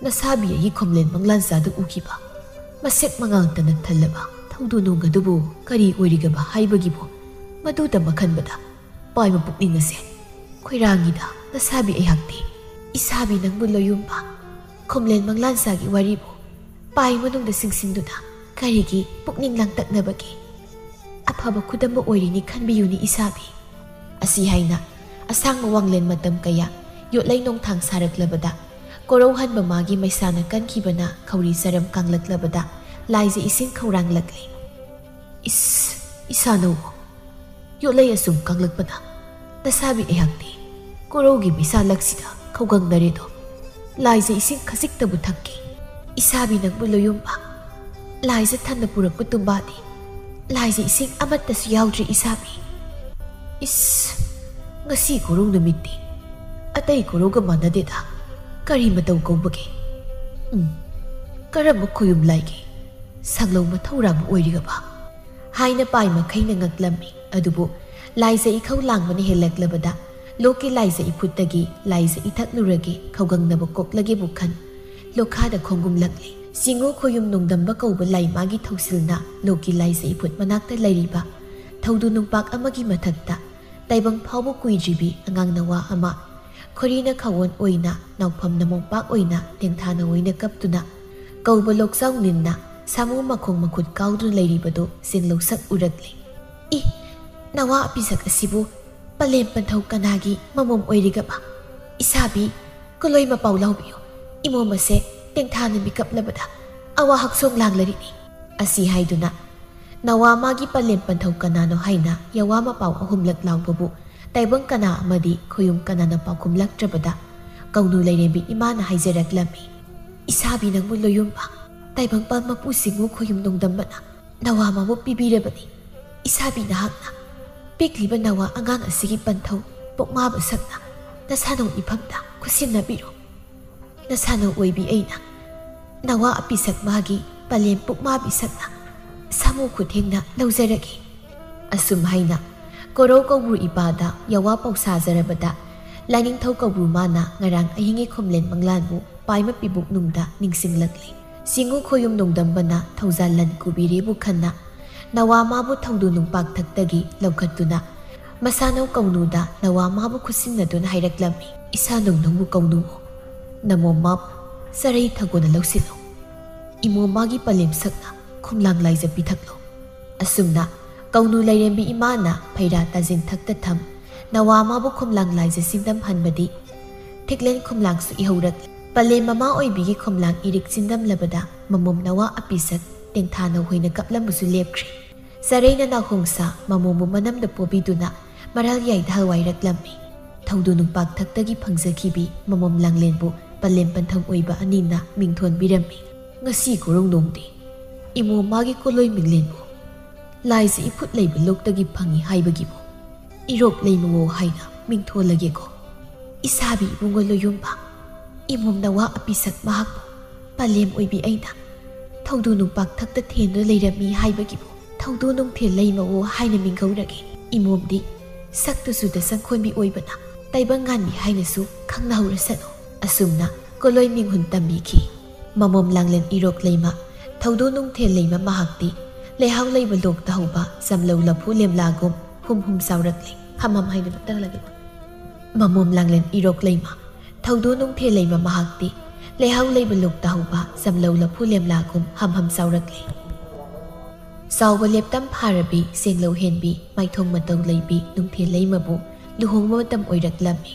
ꯅꯁꯥꯕꯤ ꯑꯩꯒꯤ ꯈꯣꯝꯂꯦꯟ ꯃꯪꯂꯥꯟ ꯆꯥꯗ ꯎꯈꯤꯕ ꯃꯁꯦꯛ ꯃꯉꯥꯜ ꯇꯅ ꯊꯜꯂꯕ ꯊꯧꯗꯣ ꯅꯨꯡ ꯑꯗꯨꯕꯨ ꯀꯔꯤ ꯑꯣꯏꯔꯤꯒꯕ ꯍꯥꯏꯕꯒꯤꯕꯨ ꯃꯗꯨꯗ ꯃꯈꯟꯕꯗ ꯄꯥꯏꯕ ꯄꯨꯛꯅꯤꯡ ꯑꯁꯦ ꯈꯣꯏꯔꯥꯡꯉꯤꯗ ꯅꯁꯥꯕꯤ ꯑꯩꯍꯥꯛꯇꯤ꯫ ꯏꯁꯥꯕꯤ ꯅꯪꯕꯨ ꯂꯣꯌꯨꯝꯕ ꯈꯣꯝꯂꯦꯟ ꯃꯪꯂꯥꯟꯁꯥꯒꯤ ꯋꯥꯔꯤꯕꯨ ꯄꯥꯏ ꯃꯅꯨꯡꯗ ꯁꯤꯡꯁꯤꯟꯗꯨꯅ ꯀꯔꯤꯒꯤ ꯄꯨꯛꯅꯤꯡ ꯂꯥꯡꯇꯛꯅꯕꯒꯦ? ꯑꯐꯕ ꯈꯨꯗꯝꯕ ꯑꯣꯏꯔꯤꯅꯤ ꯈꯟꯕꯤꯌꯨꯅꯤ ꯏꯁꯥꯕꯤ꯫" ꯑꯁꯤ ꯍꯥꯏꯅ ꯑꯁꯥꯡꯕ ꯋꯥꯡꯂꯦꯟ ꯃꯇꯝ ꯀꯌꯥ ꯌꯣꯠꯂꯩ ꯅꯣꯡꯊꯥꯡ ꯁꯥꯔꯛꯂꯕꯗ, ꯀꯣꯔꯧꯍꯟꯕ ꯃꯥꯒꯤ ꯃꯩꯁꯥꯅ ꯀꯟꯈꯤꯕꯅ ꯈꯧꯔꯤ ꯆꯔꯝ ꯀꯥꯡꯂꯛꯂꯕꯗ ꯂꯥꯏꯖ ꯏꯁꯤꯡ ꯈꯧꯔꯥꯡꯂꯛꯂꯤ꯫ "ꯏꯁ, ꯏꯁꯥꯅꯧ, ꯌꯣꯠꯂꯩ ꯑꯁꯨꯝ ꯀꯥꯡꯂꯛꯄꯅ ꯅꯁꯥꯕꯤ ꯑꯩꯍꯥꯛꯇꯤ ꯀꯣꯔꯧꯒꯤ ꯃꯩꯁꯥ ꯂꯛꯁꯤꯗ ꯈꯧꯒꯪꯅꯔꯦꯗꯣ꯫ ꯂꯥꯏꯖ ꯏꯁꯤꯡ ꯈꯖꯤꯛꯇꯕꯨ ꯊꯛꯀꯦ꯫ ꯏꯁꯥꯕꯤ ꯅꯪꯕꯨ ꯂꯣꯌꯨꯝꯕ ꯂꯥꯏꯖ ꯊꯟꯅ ꯄꯨꯔꯛꯄ ꯇꯨꯝꯕꯥꯗꯤ ꯂꯥꯏꯖ ꯏꯁꯤꯡ ꯑꯃꯠꯇꯁꯨ ꯌꯥꯎꯗ꯭ꯔꯤ ꯏꯁꯥꯕꯤ꯫ ꯏꯁ, ꯉꯁꯤ ꯀꯣꯔꯧ ꯅꯨꯃꯤꯠꯇꯤ ꯑꯇꯩ ꯀꯣꯔꯧꯒ ꯃꯥꯟꯅꯗꯦꯗ꯫ ꯀꯔꯤ ꯃꯇꯧ ꯀꯧꯕꯒꯦ? ꯎꯝ, ꯀꯔꯝꯕ ꯈꯣꯌꯨꯝ ꯂꯥꯏꯒꯦ? ꯁꯪꯂꯧ ꯃꯊꯧꯔꯥꯡꯕ ꯑꯣꯏꯔꯤꯒꯕ?" ꯍꯥꯏꯅ ꯄꯥꯏ ꯃꯈꯩꯅ ꯉꯛꯂꯝꯃꯤ꯫ ꯑꯗꯨꯕꯨ ꯂꯥꯏꯖ ꯏꯈꯧ ꯂꯥꯡꯕꯅ ꯍꯦꯜꯂꯛꯂꯕꯗ ꯂꯣꯛꯀꯤ ꯂꯥꯏꯖ ꯏꯐꯨꯠꯇꯒꯤ ꯂꯥꯏꯖ ꯏꯊꯛꯂꯨꯔꯒꯦ ꯈꯧꯒꯪꯅꯕ ꯀꯣꯛꯂꯒꯦꯕꯨ ꯈꯟ ꯂꯣꯈꯥꯗ ꯈꯣꯡꯒꯨꯝꯂꯛꯂꯤ꯫ ꯆꯤꯡꯉꯨ ꯈꯣꯌꯨꯝ ꯅꯣꯡꯗꯝꯕ ꯀꯧꯕ ꯂꯥꯏꯃꯥꯒꯤ ꯊꯧꯁꯤꯜꯅ ꯂꯣꯛꯀꯤ ꯂꯥꯏꯖ ꯏꯐꯨꯠ ꯃꯅꯥꯛꯇ ꯂꯩꯔꯤꯕ ꯊꯧꯗꯨ ꯅꯨꯡꯄꯥꯛ ꯑꯃꯒꯤ ꯃꯊꯛꯇ ꯇꯥꯏꯕꯪ ꯐꯥꯎꯕ ꯀꯨꯏꯗ꯭ꯔꯤꯕꯤ ꯑꯉꯥꯡ ꯅꯋꯥ ꯑꯃ ꯈꯣꯔꯤꯅ ꯈꯥꯋꯣꯟ ꯑꯣꯏꯅ, ꯅꯥꯎꯐꯝꯅ ꯃꯣꯝꯄꯥꯛ ꯑꯣꯏꯅ, ꯇꯦꯡꯊꯥꯅ ꯑꯣꯏꯅ ꯀꯞꯇꯨꯅ ꯀꯧꯕ ꯂꯣꯛꯆꯥꯎ ꯅꯤꯟꯅ ꯁꯥꯃꯨ ꯃꯈꯣꯡ ꯃꯈꯨꯠ ꯀꯥꯎꯗꯨꯅ ꯂꯩꯔꯤꯕꯗꯨ ꯆꯤꯡꯂꯧꯁꯛ ꯎꯔꯛꯂꯦ꯫ "ꯏ, ꯅꯋꯥ ꯑꯄꯤꯁꯛ ꯑꯁꯤꯕꯨ ꯄꯂꯦꯝ ꯄꯟꯊꯧ ꯀꯅꯥꯒꯤ ꯃꯃꯣꯝ ꯑꯣꯏꯔꯤꯒꯕ? ꯏꯁꯥꯕꯤ, ꯀꯨꯂꯣꯏ ꯃꯄꯥꯎ ꯂꯥꯎꯕꯤꯌꯨ꯫ ꯏꯃꯣꯝ ꯑꯁꯦ ꯇꯦꯡꯊꯥꯅ ꯃꯤꯀꯞꯂꯕꯗ ꯑꯋꯥ ꯍꯛꯆꯣꯡ ꯂꯥꯡꯂꯔꯤꯅꯤ"꯫ ꯑꯁꯤ ꯍꯥꯏꯗꯨꯅ ꯅꯋꯥ ꯃꯥꯒꯤ ꯄꯂꯦꯝ ꯄꯟꯊꯧ ꯀꯅꯥꯅꯣ ꯍꯥꯏꯅ ꯌꯋꯥ ꯃꯄꯥꯎ ꯑꯍꯨꯝꯂꯛ ꯂꯥꯎꯕꯕꯨ ꯇꯥꯏꯕꯪ ꯀꯅꯥ ꯑꯃꯗꯤ ꯈꯣꯌꯨꯝ ꯀꯅꯥꯅ ꯄꯥꯎꯈꯨꯝꯂꯛꯇ꯭ꯔꯕꯗ ꯀꯧꯅꯨ ꯂꯥꯏꯔꯦꯝꯕꯤ ꯏꯃꯥꯅ ꯍꯥꯏꯖꯔꯛꯂꯝꯃꯤ, "ꯏꯁꯥꯕꯤ ꯅꯪꯕꯨ ꯂꯣꯌꯨꯝꯕ, ꯇꯥꯏꯕꯪ ꯄꯥꯜ ꯃꯄꯨ ꯁꯤꯡꯉꯨ ꯈꯣꯌꯨꯝ ꯅꯣꯡꯗꯝꯕꯅ ꯅꯋꯥ ꯃꯥꯕꯨ ꯄꯤꯕꯤꯔꯕꯅꯤ꯫ ꯏꯁꯥꯕꯤ ꯅꯍꯥꯛꯅ ꯄꯤꯛꯂꯤꯕ ꯅꯋꯥ ꯑꯉꯥꯡ ꯑꯁꯤꯒꯤ ꯄꯟꯊꯧ ꯄꯣꯛꯃꯥꯕ ꯁꯛꯅ ꯅꯁꯥꯅꯧ ꯏꯐꯝꯗ ꯈꯨꯠꯁꯤꯟꯅꯕꯤꯔꯣ꯫ ꯅꯁꯥꯅꯧ ꯑꯣꯏꯕꯤ ꯑꯩꯅ ꯅꯋꯥ ꯑꯄꯤꯁꯛ ꯃꯥꯒꯤ ꯄꯂꯦꯝ ꯄꯨꯛꯃꯥꯕꯤ ꯁꯛꯅ ꯁꯥꯃꯨ ꯈꯨꯊꯦꯡꯅ ꯂꯧꯖꯔꯒꯦ"꯫ ꯑꯁꯨꯝ ꯍꯥꯏꯅ ꯀꯣꯔꯧ ꯀꯧꯕ꯭ꯔꯨ ꯏꯄꯥꯗ ꯌꯋꯥ ꯄꯥꯎꯁꯥꯖꯔꯕꯗ ꯂꯥꯏꯅꯤꯡꯊꯧ ꯀꯧꯕ꯭ꯔꯨ ꯃꯥꯅ ꯉꯔꯥꯡ ꯑꯍꯤꯡꯒꯤ ꯈꯣꯝꯂꯦꯟ ꯃꯪꯂꯥꯟꯕꯨ ꯄꯥꯏꯃ ꯄꯤꯕꯨꯛ ꯅꯨꯡꯗ ꯅꯤꯡꯁꯤꯡꯂꯛꯂꯤ꯫ ꯆꯤꯡꯉꯨ ꯈꯣꯌꯨꯝ ꯅꯣꯡꯗꯝꯕꯅ ꯊꯧꯖꯥꯜ ꯂꯟ ꯀꯨꯕꯤꯔꯦꯕꯨ ꯈꯟꯅ ꯅꯋꯥ ꯃꯥꯕꯨ ꯊꯧꯗꯨ ꯅꯨꯡꯄꯥꯛꯊꯛꯇꯒꯤ ꯂꯧꯈꯠꯇꯨꯅ ꯃꯁꯥꯅꯧ ꯀꯧꯅꯨꯗ ꯅꯋꯥ ꯃꯥꯕꯨ ꯈꯨꯠꯁꯤꯟꯅꯗꯨꯅ ꯍꯥꯏꯔꯛꯂꯝꯃꯤ, "ꯏꯁꯥꯅꯧ ꯅꯪꯕꯨ ꯀꯧꯅꯨ, ꯅꯃꯣꯝ ꯃꯥꯕꯨ ꯆꯔꯩ ꯊꯒꯣꯅ ꯂꯧꯁꯤꯜꯂꯨ꯫ ꯏꯃꯣꯝ ꯃꯥꯒꯤ ꯄꯂꯦꯝ ꯁꯛꯅ ꯈꯣꯝꯂꯥꯡ ꯂꯥꯏꯖ ꯄꯤꯊꯛꯂꯨ"꯫ ꯑꯁꯨꯝꯅ ꯀꯧꯅꯨ ꯂꯥꯏꯔꯦꯝꯕꯤ ꯏꯃꯥꯅ ꯐꯩꯔꯥ ꯇꯥꯖꯤꯟ ꯊꯛꯇ ꯊꯝ ꯅꯋꯥ ꯃꯥꯕꯨ ꯈꯣꯝꯂꯥꯡ ꯂꯥꯏꯖ ꯆꯤꯟꯗꯝ ꯍꯟꯕꯗꯤ ꯊꯤꯛꯂꯦꯟ ꯈꯣꯝꯂꯥꯡꯁꯨ ꯏꯍꯧꯔꯛꯂꯦ꯫ ꯄꯂꯦꯝ ꯃꯃꯥ ꯑꯣꯏꯕꯤꯒꯤ ꯈꯣꯝꯂꯥꯡ ꯏꯔꯤꯛ ꯆꯤꯟꯗꯝꯂꯕꯗ ꯃꯃꯣꯝ ꯅꯋꯥ ꯑꯄꯤꯁꯛ ꯇꯦꯡꯊꯥꯅ ꯍꯣꯏꯅ ꯀꯞꯂꯝꯕꯁꯨ ꯂꯦꯞꯈ꯭ꯔꯦ꯫ ꯆꯔꯩꯅ ꯅꯥꯍꯣꯡꯁꯥ ꯃꯃꯣꯝꯕꯨ ꯃꯅꯝꯗ ꯄꯣꯕꯤꯗꯨꯅ ꯃꯔꯥꯜ ꯌꯥꯏꯗ ꯍꯋꯥꯏꯔꯛꯂꯝꯃꯤ꯫ ꯊꯧꯗꯨ ꯅꯨꯡꯄꯥꯛꯊꯛꯇꯒꯤ ꯐꯪꯖꯈꯤꯕꯤ ꯃꯃꯣꯝ ꯂꯥꯡꯂꯦꯟꯕꯨ ꯄꯂꯦꯝ ꯄꯟꯊꯧ ꯑꯣꯏꯕ ꯑꯅꯤꯅ ꯃꯤꯡꯊꯣꯟꯕꯤꯔꯝꯃꯤ꯫ ꯉꯁꯤ ꯀꯣꯔꯧꯅꯣꯡꯗꯤ ꯏꯃꯣꯝ ꯃꯥꯒꯤ ꯀꯣꯂꯣꯏ ꯃꯤꯡꯂꯦꯟꯕꯨ ꯂꯥꯏꯖ ꯏꯐꯨꯠ ꯂꯩꯕ ꯂꯣꯛꯇꯒꯤ ꯐꯪꯏ ꯍꯥꯏꯕꯒꯤꯕꯨ ꯏꯔꯣꯛ ꯂꯩꯃꯋꯣ ꯍꯥꯏꯅ ꯃꯤꯡꯊꯣꯜꯂꯒꯦꯀꯣ꯫ ꯏꯁꯥꯕꯤ ꯏꯕꯨꯡꯉꯣ ꯂꯣꯌꯨꯝꯕ, ꯏꯃꯣꯝ ꯅꯋꯥ ꯑꯄꯤꯁꯛ ꯃꯍꯥꯛꯄꯨ ꯄꯂꯦꯝ ꯑꯣꯏꯕꯤ ꯑꯩꯅ ꯊꯧꯗꯨ ꯅꯨꯡꯄꯥꯛꯊꯛꯇ ꯊꯦꯟꯗꯨꯅ ꯂꯩꯔꯝꯃꯤ ꯍꯥꯏꯕꯒꯤꯕꯨ ꯊꯧꯗꯨ ꯅꯨꯡꯊꯦꯜ ꯂꯩꯃꯋꯣ ꯍꯥꯏꯅ ꯃꯤꯡꯒꯧꯔꯒꯦ꯫ ꯏꯃꯣꯝꯗꯤ ꯁꯛꯇꯨ ꯆꯨꯗ ꯆꯪꯈꯣꯟꯕꯤ ꯑꯣꯏꯕꯅ ꯇꯥꯏꯕꯪ ꯉꯥꯟꯕꯤ ꯍꯥꯏꯅꯁꯨ ꯈꯪꯅꯍꯧꯔꯁꯅꯨ꯫ ꯑꯁꯨꯝꯅ ꯀꯣꯂꯣꯏ ꯃꯤꯡꯍꯨꯟ ꯇꯝꯕꯤꯈꯤ꯫ ꯃꯃꯣꯝ ꯂꯥꯡꯂꯦꯟ ꯏꯔꯣꯛ ꯂꯩꯃ, ꯊꯧꯗꯨ ꯅꯨꯡꯊꯦꯜ ꯂꯩꯃ ꯃꯍꯥꯛꯇꯤ ꯂꯩꯍꯥꯎ ꯂꯩꯕ ꯂꯣꯛꯇ ꯍꯧꯕ ꯆꯝꯂꯧ ꯂꯐꯨ ꯂꯦꯝꯂꯥꯒꯨꯝ ꯍꯨꯝ ꯍꯨꯝ ꯆꯥꯎꯔꯛꯂꯤ꯫ ꯍꯃꯝ ꯍꯥꯏꯗꯨꯅ ꯇꯥꯔꯛꯂꯒꯦ꯫ ꯃꯃꯣꯝ ꯂꯥꯡꯂꯦꯟ ꯏꯔꯣꯛ ꯂꯩꯃ, ꯊꯧꯗꯨ ꯅꯨꯡꯊꯦꯜ ꯂꯩꯃ ꯃꯍꯥꯛꯇꯤ ꯂꯩꯍꯥꯎ ꯂꯩꯕ ꯂꯣꯛꯇ ꯍꯧꯕ ꯖꯝꯂꯧ ꯂꯐꯨ ꯂꯦꯝꯂꯥꯒꯨꯝ ꯍꯝ ꯍꯝ ꯆꯥꯎꯔꯛꯂꯤ꯫ ꯆꯥꯎꯕ ꯂꯦꯞꯇꯝ ꯐꯥꯔꯕꯤ, ꯁꯦꯡꯂꯧ ꯍꯦꯟꯕꯤ, ꯃꯥꯏꯊꯣꯡ ꯃꯇꯧ ꯂꯩꯕꯤ ꯅꯨꯡꯊꯤꯜ ꯂꯩꯃꯕꯨ ꯂꯨꯍꯣꯡꯕ ꯃꯇꯝ ꯑꯣꯏꯔꯛꯂꯝꯃꯤ꯫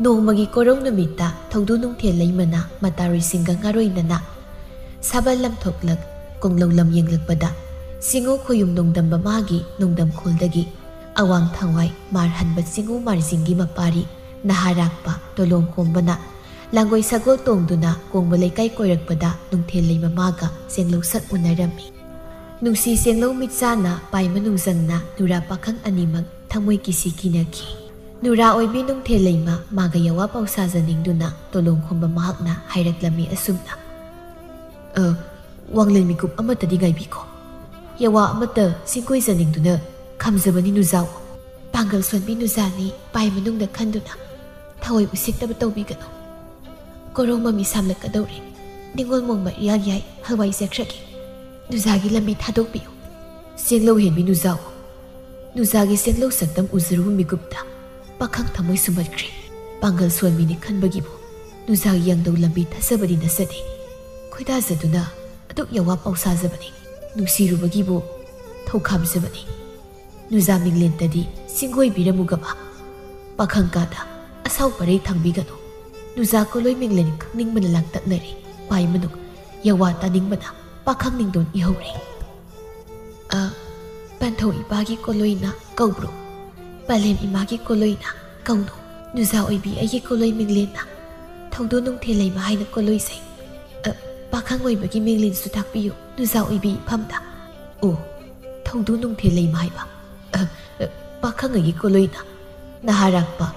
ꯅꯣꯡꯃꯒꯤ ꯀꯣꯔꯧ ꯅꯨꯃꯤꯠꯇ ꯊꯧꯗꯨ ꯅꯨꯡꯊꯤꯜ ꯂꯩꯃꯅ ꯃꯇꯥꯔꯣꯏꯁꯤꯡꯒ ꯉꯥꯔꯣꯏꯅꯅ ꯁꯥꯕꯜ ꯂꯝꯊꯣꯛꯂꯛ ꯀꯣꯡꯂꯧ ꯂꯝ ꯌꯦꯡꯂꯛꯄꯗ ꯆꯤꯡꯉꯨ ꯈꯣꯌꯨꯝ ꯅꯣꯡꯗꯝꯕ ꯃꯥꯒꯤ ꯅꯣꯡꯗꯝꯈꯣꯜꯗꯒꯤ ꯑꯋꯥꯡ ꯊꯋꯥꯏ ꯃꯥꯔꯍꯟꯕ ꯆꯤꯡꯉꯨ ꯃꯥꯔꯖꯤꯡꯒꯤ ꯃꯄꯥꯔꯤ ꯅꯍꯥꯔꯥꯛꯄ ꯇꯣꯂꯣꯡ ꯈꯣꯝꯕꯅ ꯂꯥꯡꯒꯣꯏ ꯁꯒꯣꯜ ꯇꯣꯡꯗꯨꯅ ꯀꯣꯡꯕ ꯂꯩꯀꯥꯏ ꯀꯣꯏꯔꯛꯄꯗ ꯅꯨꯡꯊꯤꯜ ꯂꯩꯃ ꯃꯥꯒ ꯆꯦꯡꯂꯧ ꯁꯛ ꯎꯅꯔꯝꯃꯤ꯫ ꯅꯨꯡꯁꯤ ꯆꯦꯡꯂꯧ ꯃꯤꯠꯆꯥꯅ ꯄꯥꯏ ꯃꯅꯨꯡ ꯆꯪꯅ ꯅꯨꯔꯥ ꯄꯥꯈꯪ ꯑꯅꯤꯃꯛ ꯊꯃꯣꯏ ꯀꯤꯁꯤ ꯀꯤꯅꯈꯤ꯫ ꯅꯨꯔꯥ ꯑꯣꯏꯕꯤ ꯅꯨꯡꯊꯤꯜ ꯂꯩꯃ ꯃꯥꯒ ꯌꯋꯥ ꯄꯥꯎ ꯁꯥꯖꯅꯤꯡꯗꯨꯅ ꯇꯣꯂꯣꯡ ꯈꯣꯝꯕ ꯃꯍꯥꯛꯅ ꯍꯥꯏꯔꯛꯂꯝꯃꯤ ꯑꯁꯨꯝꯅ, "ꯑ, ꯋꯥꯡꯂꯦꯟ ꯃꯤꯀꯨꯞ ꯑꯃꯠꯇꯗꯤ ꯉꯥꯏꯕꯤꯈꯣ꯫ ꯌꯋꯥ ꯑꯃꯠꯇ ꯆꯤꯡꯀꯣꯏꯖꯅꯤꯡꯗꯨꯅ ꯈꯝꯖꯕꯅꯤ ꯅꯨꯖꯥꯎ꯫ ꯄꯥꯡꯒꯜ ꯁꯣꯟꯕꯤ ꯅꯨꯖꯥꯅꯤ ꯄꯥꯏ ꯃꯅꯨꯡꯗ ꯈꯟꯗꯨꯅ ꯊꯑꯣꯏ ꯎꯁꯤꯠꯇꯕ ꯇꯧꯕꯤꯒꯅꯨ꯫ ꯀꯣꯔꯧ ꯃꯃꯤ ꯁꯥꯝꯂꯛꯀꯗꯧꯔꯦ꯫ ꯅꯤꯉꯣꯜ ꯃꯣꯡꯕ ꯏꯌꯥꯜ ꯌꯥꯏ ꯍꯜꯋꯥꯏ ꯆꯠꯈ꯭ꯔꯒꯦ꯫ ꯅꯨꯖꯥꯒꯤ ꯂꯝꯕꯤ ꯊꯥꯗꯣꯛꯄꯤꯌꯨ꯫ ꯆꯦꯡꯂꯧ ꯍꯦꯟꯕꯤ ꯅꯨꯖꯥꯎ꯫ ꯅꯨꯖꯥꯒꯤ ꯆꯦꯡꯂꯧ ꯁꯛꯇꯝ ꯎꯖꯔꯨꯕ ꯃꯤꯀꯨꯞꯇ ꯄꯥꯈꯪ ꯊꯃꯣꯏ ꯁꯨꯝꯍꯠꯈ꯭ꯔꯦ꯫ ꯄꯥꯡꯒꯜ ꯁꯣꯟꯕꯤꯅꯤ ꯈꯟꯕꯒꯤꯕꯨ ꯅꯨꯖꯥꯒꯤ ꯌꯥꯡꯗꯧ ꯂꯝꯕꯤ ꯊꯥꯖꯕꯗꯤ ꯅꯠꯆꯗꯦ꯫ ꯈꯣꯏꯗꯥꯖꯗꯨꯅ ꯑꯗꯨꯛ ꯌꯋꯥ ꯄꯥꯎ ꯁꯥꯖꯕꯅꯤ꯫ ꯅꯨꯡꯁꯤꯔꯨꯕꯒꯤꯕꯨ ꯊꯧꯈꯥꯝꯖꯕꯅꯤ꯫ ꯅꯨꯖꯥ ꯃꯤꯡꯂꯦꯟꯇꯗꯤ ꯆꯤꯡꯒꯣꯏꯕꯤꯔꯝꯃꯨꯒꯕ꯫ ꯄꯥꯈꯪ ꯀꯥꯗ ꯑꯁꯥꯎ ꯄꯔꯩ ꯊꯥꯡꯕꯤꯒꯅꯨ꯫ ꯅꯨꯖꯥ ꯀꯣꯂꯣꯏ ꯃꯤꯡꯂꯦꯟ ꯈꯪꯅꯤꯡꯕꯅ ꯂꯥꯡꯇꯛꯅꯔꯦ꯫ ꯄꯥꯏ ꯃꯅꯨꯡ ꯌꯋꯥ ꯇꯥꯅꯤꯡꯕꯅ ꯄꯥꯈꯪ ꯅꯤꯡꯗꯣꯟ ꯏꯍꯧꯔꯦ꯫ ꯑ, ꯄꯟꯊꯧ ꯏꯄꯥꯒꯤ ꯀꯣꯂꯣꯏꯅ ꯀꯧꯕ꯭ꯔꯣ? ꯄꯂꯦꯝ ꯏꯃꯥꯒꯤ ꯀꯣꯂꯣꯏꯅ ꯀꯧꯅꯨ꯫ ꯅꯨꯖꯥ ꯑꯣꯏꯕꯤ ꯑꯩꯒꯤ ꯀꯣꯂꯣꯏ ꯃꯤꯡꯂꯦꯟꯅ ꯊꯧꯗꯣ ꯅꯨꯡꯊꯤꯜ ꯂꯩꯃ ꯍꯥꯏꯅ ꯀꯣꯂꯣꯏꯖꯩ꯫ ꯑ, ꯄꯥꯈꯪ ꯑꯣꯏꯕꯒꯤ ꯃꯤꯡꯂꯦꯟꯁꯨ ꯇꯥꯛꯄꯤꯌꯨ ꯅꯨꯖꯥ ꯑꯣꯏꯕꯤ ꯏꯐꯝꯗ꯫ ꯑꯣ, ꯊꯧꯗꯣ ꯅꯨꯡꯊꯤꯜ ꯂꯩꯃ ꯍꯥꯏꯕ꯫ ꯑ, ꯑ, ꯄꯥꯈꯪ ꯑꯩꯒꯤ ꯀꯣꯂꯣꯏꯅ ꯅꯍꯥꯔꯥꯛꯄ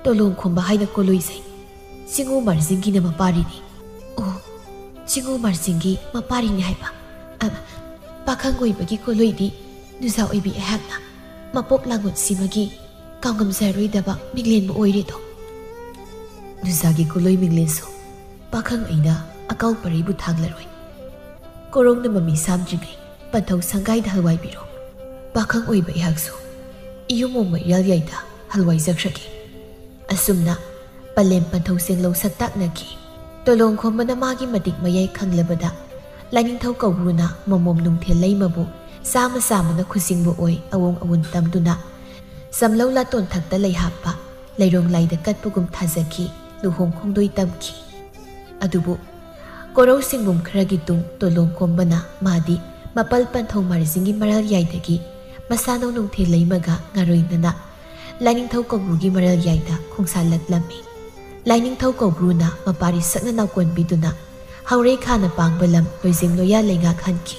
ꯇꯣꯂꯣꯡ ꯈꯣꯝꯕ ꯍꯥꯏꯅ ꯀꯣꯂꯣꯏꯖꯩ꯫ ꯆꯤꯡꯉꯨ ꯃꯥꯔꯖꯤꯡꯒꯤꯅ ꯃꯄꯥꯔꯤꯅꯤ꯫ ꯑꯣ, ꯆꯤꯡꯉꯨ ꯃꯥꯔꯖꯤꯡꯒꯤ ꯃꯄꯥꯔꯤꯅꯤ ꯍꯥꯏꯕ꯫ ꯑ, ꯄꯥꯈꯪ ꯑꯣꯏꯕꯒꯤ ꯀꯣꯂꯣꯏꯗꯤ ꯅꯨꯖꯥ ꯑꯣꯏꯕꯤ ꯑꯩꯍꯥꯛꯅ ꯃꯄꯣꯛ ꯂꯥꯡꯒꯣꯜꯁꯤꯃꯒꯤ ꯀꯥꯎꯉꯝꯖꯔꯣꯏꯗꯕ ꯃꯤꯡꯂꯦꯟꯕꯨ ꯑꯣꯏꯔꯦꯗꯣ꯫ ꯅꯨꯖꯥꯒꯤ ꯀꯣꯂꯣꯏ ꯃꯤꯡꯂꯦꯟꯁꯨ ꯄꯥꯈꯪ ꯑꯩꯅ ꯑꯀꯥꯎ ꯄꯔꯩꯕꯨ ꯊꯥꯡꯂꯔꯣꯏ꯫ ꯀꯣꯔꯧꯅ ꯃꯃꯤ ꯁꯥꯝꯗ꯭ꯔꯤꯉꯩ ꯄꯟꯊꯧ ꯁꯪꯒꯥꯏꯗ ꯍꯜꯋꯥꯏꯕꯤꯔꯣ꯫ ꯄꯥꯈꯪ ꯑꯣꯏꯕ ꯑꯩꯍꯥꯛꯁꯨ ꯏꯌꯨꯝ ꯑꯣꯡꯕ ꯏꯔꯥꯜ ꯌꯥꯏꯗ ꯍꯜꯋꯥꯏꯖꯈ꯭ꯔꯒꯦ꯫ ꯑꯁꯨꯝꯅ ꯄꯂꯦꯝ ꯄꯟꯊꯧ ꯆꯦꯡꯂꯧ ꯁꯛꯇꯥꯛꯅꯈꯤ꯫ ꯇꯣꯂꯣꯡꯈꯣꯝꯕꯅ ꯃꯥꯒꯤ ꯃꯇꯤꯛ ꯃꯌꯥꯏ ꯈꯪꯂꯕꯗ, ꯂꯥꯏꯅꯤꯡꯊꯧ ꯀꯧꯕ꯭ꯔꯨꯅ ꯃꯃꯣꯝ ꯅꯨꯡꯊꯦꯜ ꯂꯩꯃꯕꯨ ꯆꯥꯃ ꯆꯥꯃꯅ ꯈꯨꯖꯤꯡꯕ ꯑꯣꯏ ꯑꯑꯣꯡ ꯑꯋꯨꯟ ꯇꯝꯗꯨꯅ, ꯖꯝꯂꯧ ꯂꯥꯇꯣꯟ ꯊꯛꯇ ꯂꯩꯍꯥꯛꯄ ꯂꯩꯔꯣꯡ ꯂꯥꯏꯗ ꯀꯠꯄꯒꯨꯝ ꯊꯥꯖꯈꯤ, ꯂꯨꯍꯣꯡ ꯈꯣꯡꯗꯣꯏ ꯇꯝꯈꯤ꯫ ꯑꯗꯨꯕꯨ ꯀꯣꯔꯧ ꯁꯤꯡꯕꯨꯝ ꯈꯔꯒꯤ ꯇꯨꯡ ꯇꯣꯂꯣꯡꯈꯣꯝꯕꯅ ꯃꯥꯗꯤ ꯃꯄꯜ ꯄꯟꯊꯧ ꯃꯥꯔꯖꯤꯡꯒꯤ ꯃꯔꯥꯜ ꯌꯥꯏꯗꯒꯤ ꯃꯁꯥꯅꯧ ꯅꯨꯡꯊꯦꯜ ꯂꯩꯃꯒ ꯉꯥꯔꯣꯏꯅꯅ ꯂꯥꯏꯅꯤꯡꯊꯧ ꯀꯧꯕ꯭ꯔꯨꯒꯤ ꯃꯔꯥꯜ ꯌꯥꯏꯗ ꯈꯣꯡꯁꯥꯜꯂꯛꯂꯝꯃꯤ꯫ ꯂꯥꯏꯅꯤꯡꯊꯧ ꯀꯧꯕ꯭ꯔꯨꯅ ꯃꯄꯥꯔꯤ ꯁꯛꯅ ꯅꯥꯎꯀꯣꯟꯕꯤꯗꯨꯅ ꯍꯧꯔꯩ ꯈꯥꯅ ꯄꯥꯡꯕ ꯂꯝ ꯂꯣꯏꯖꯤꯡ ꯂꯣꯌꯥ ꯂꯩꯉꯥꯛ ꯍꯟꯈꯤ꯫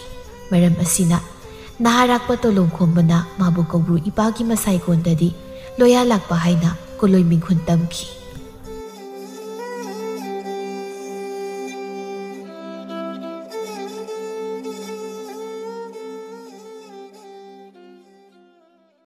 ꯃꯔꯝ ꯑꯁꯤꯅ ꯅꯍꯥꯔꯥꯛꯄ ꯇꯣꯂꯣꯡꯈꯣꯝꯕꯅ ꯃꯥꯕꯨ ꯀꯧꯕ꯭ꯔꯨ ꯏꯄꯥꯒꯤ ꯃꯁꯥꯏꯒꯣꯟꯗꯗꯤ ꯂꯣꯌꯥ ꯂꯥꯛꯄ ꯍꯥꯏꯅ ꯀꯣꯂꯣꯏ ꯃꯤꯡꯍꯨꯟ ꯇꯝꯈꯤ꯫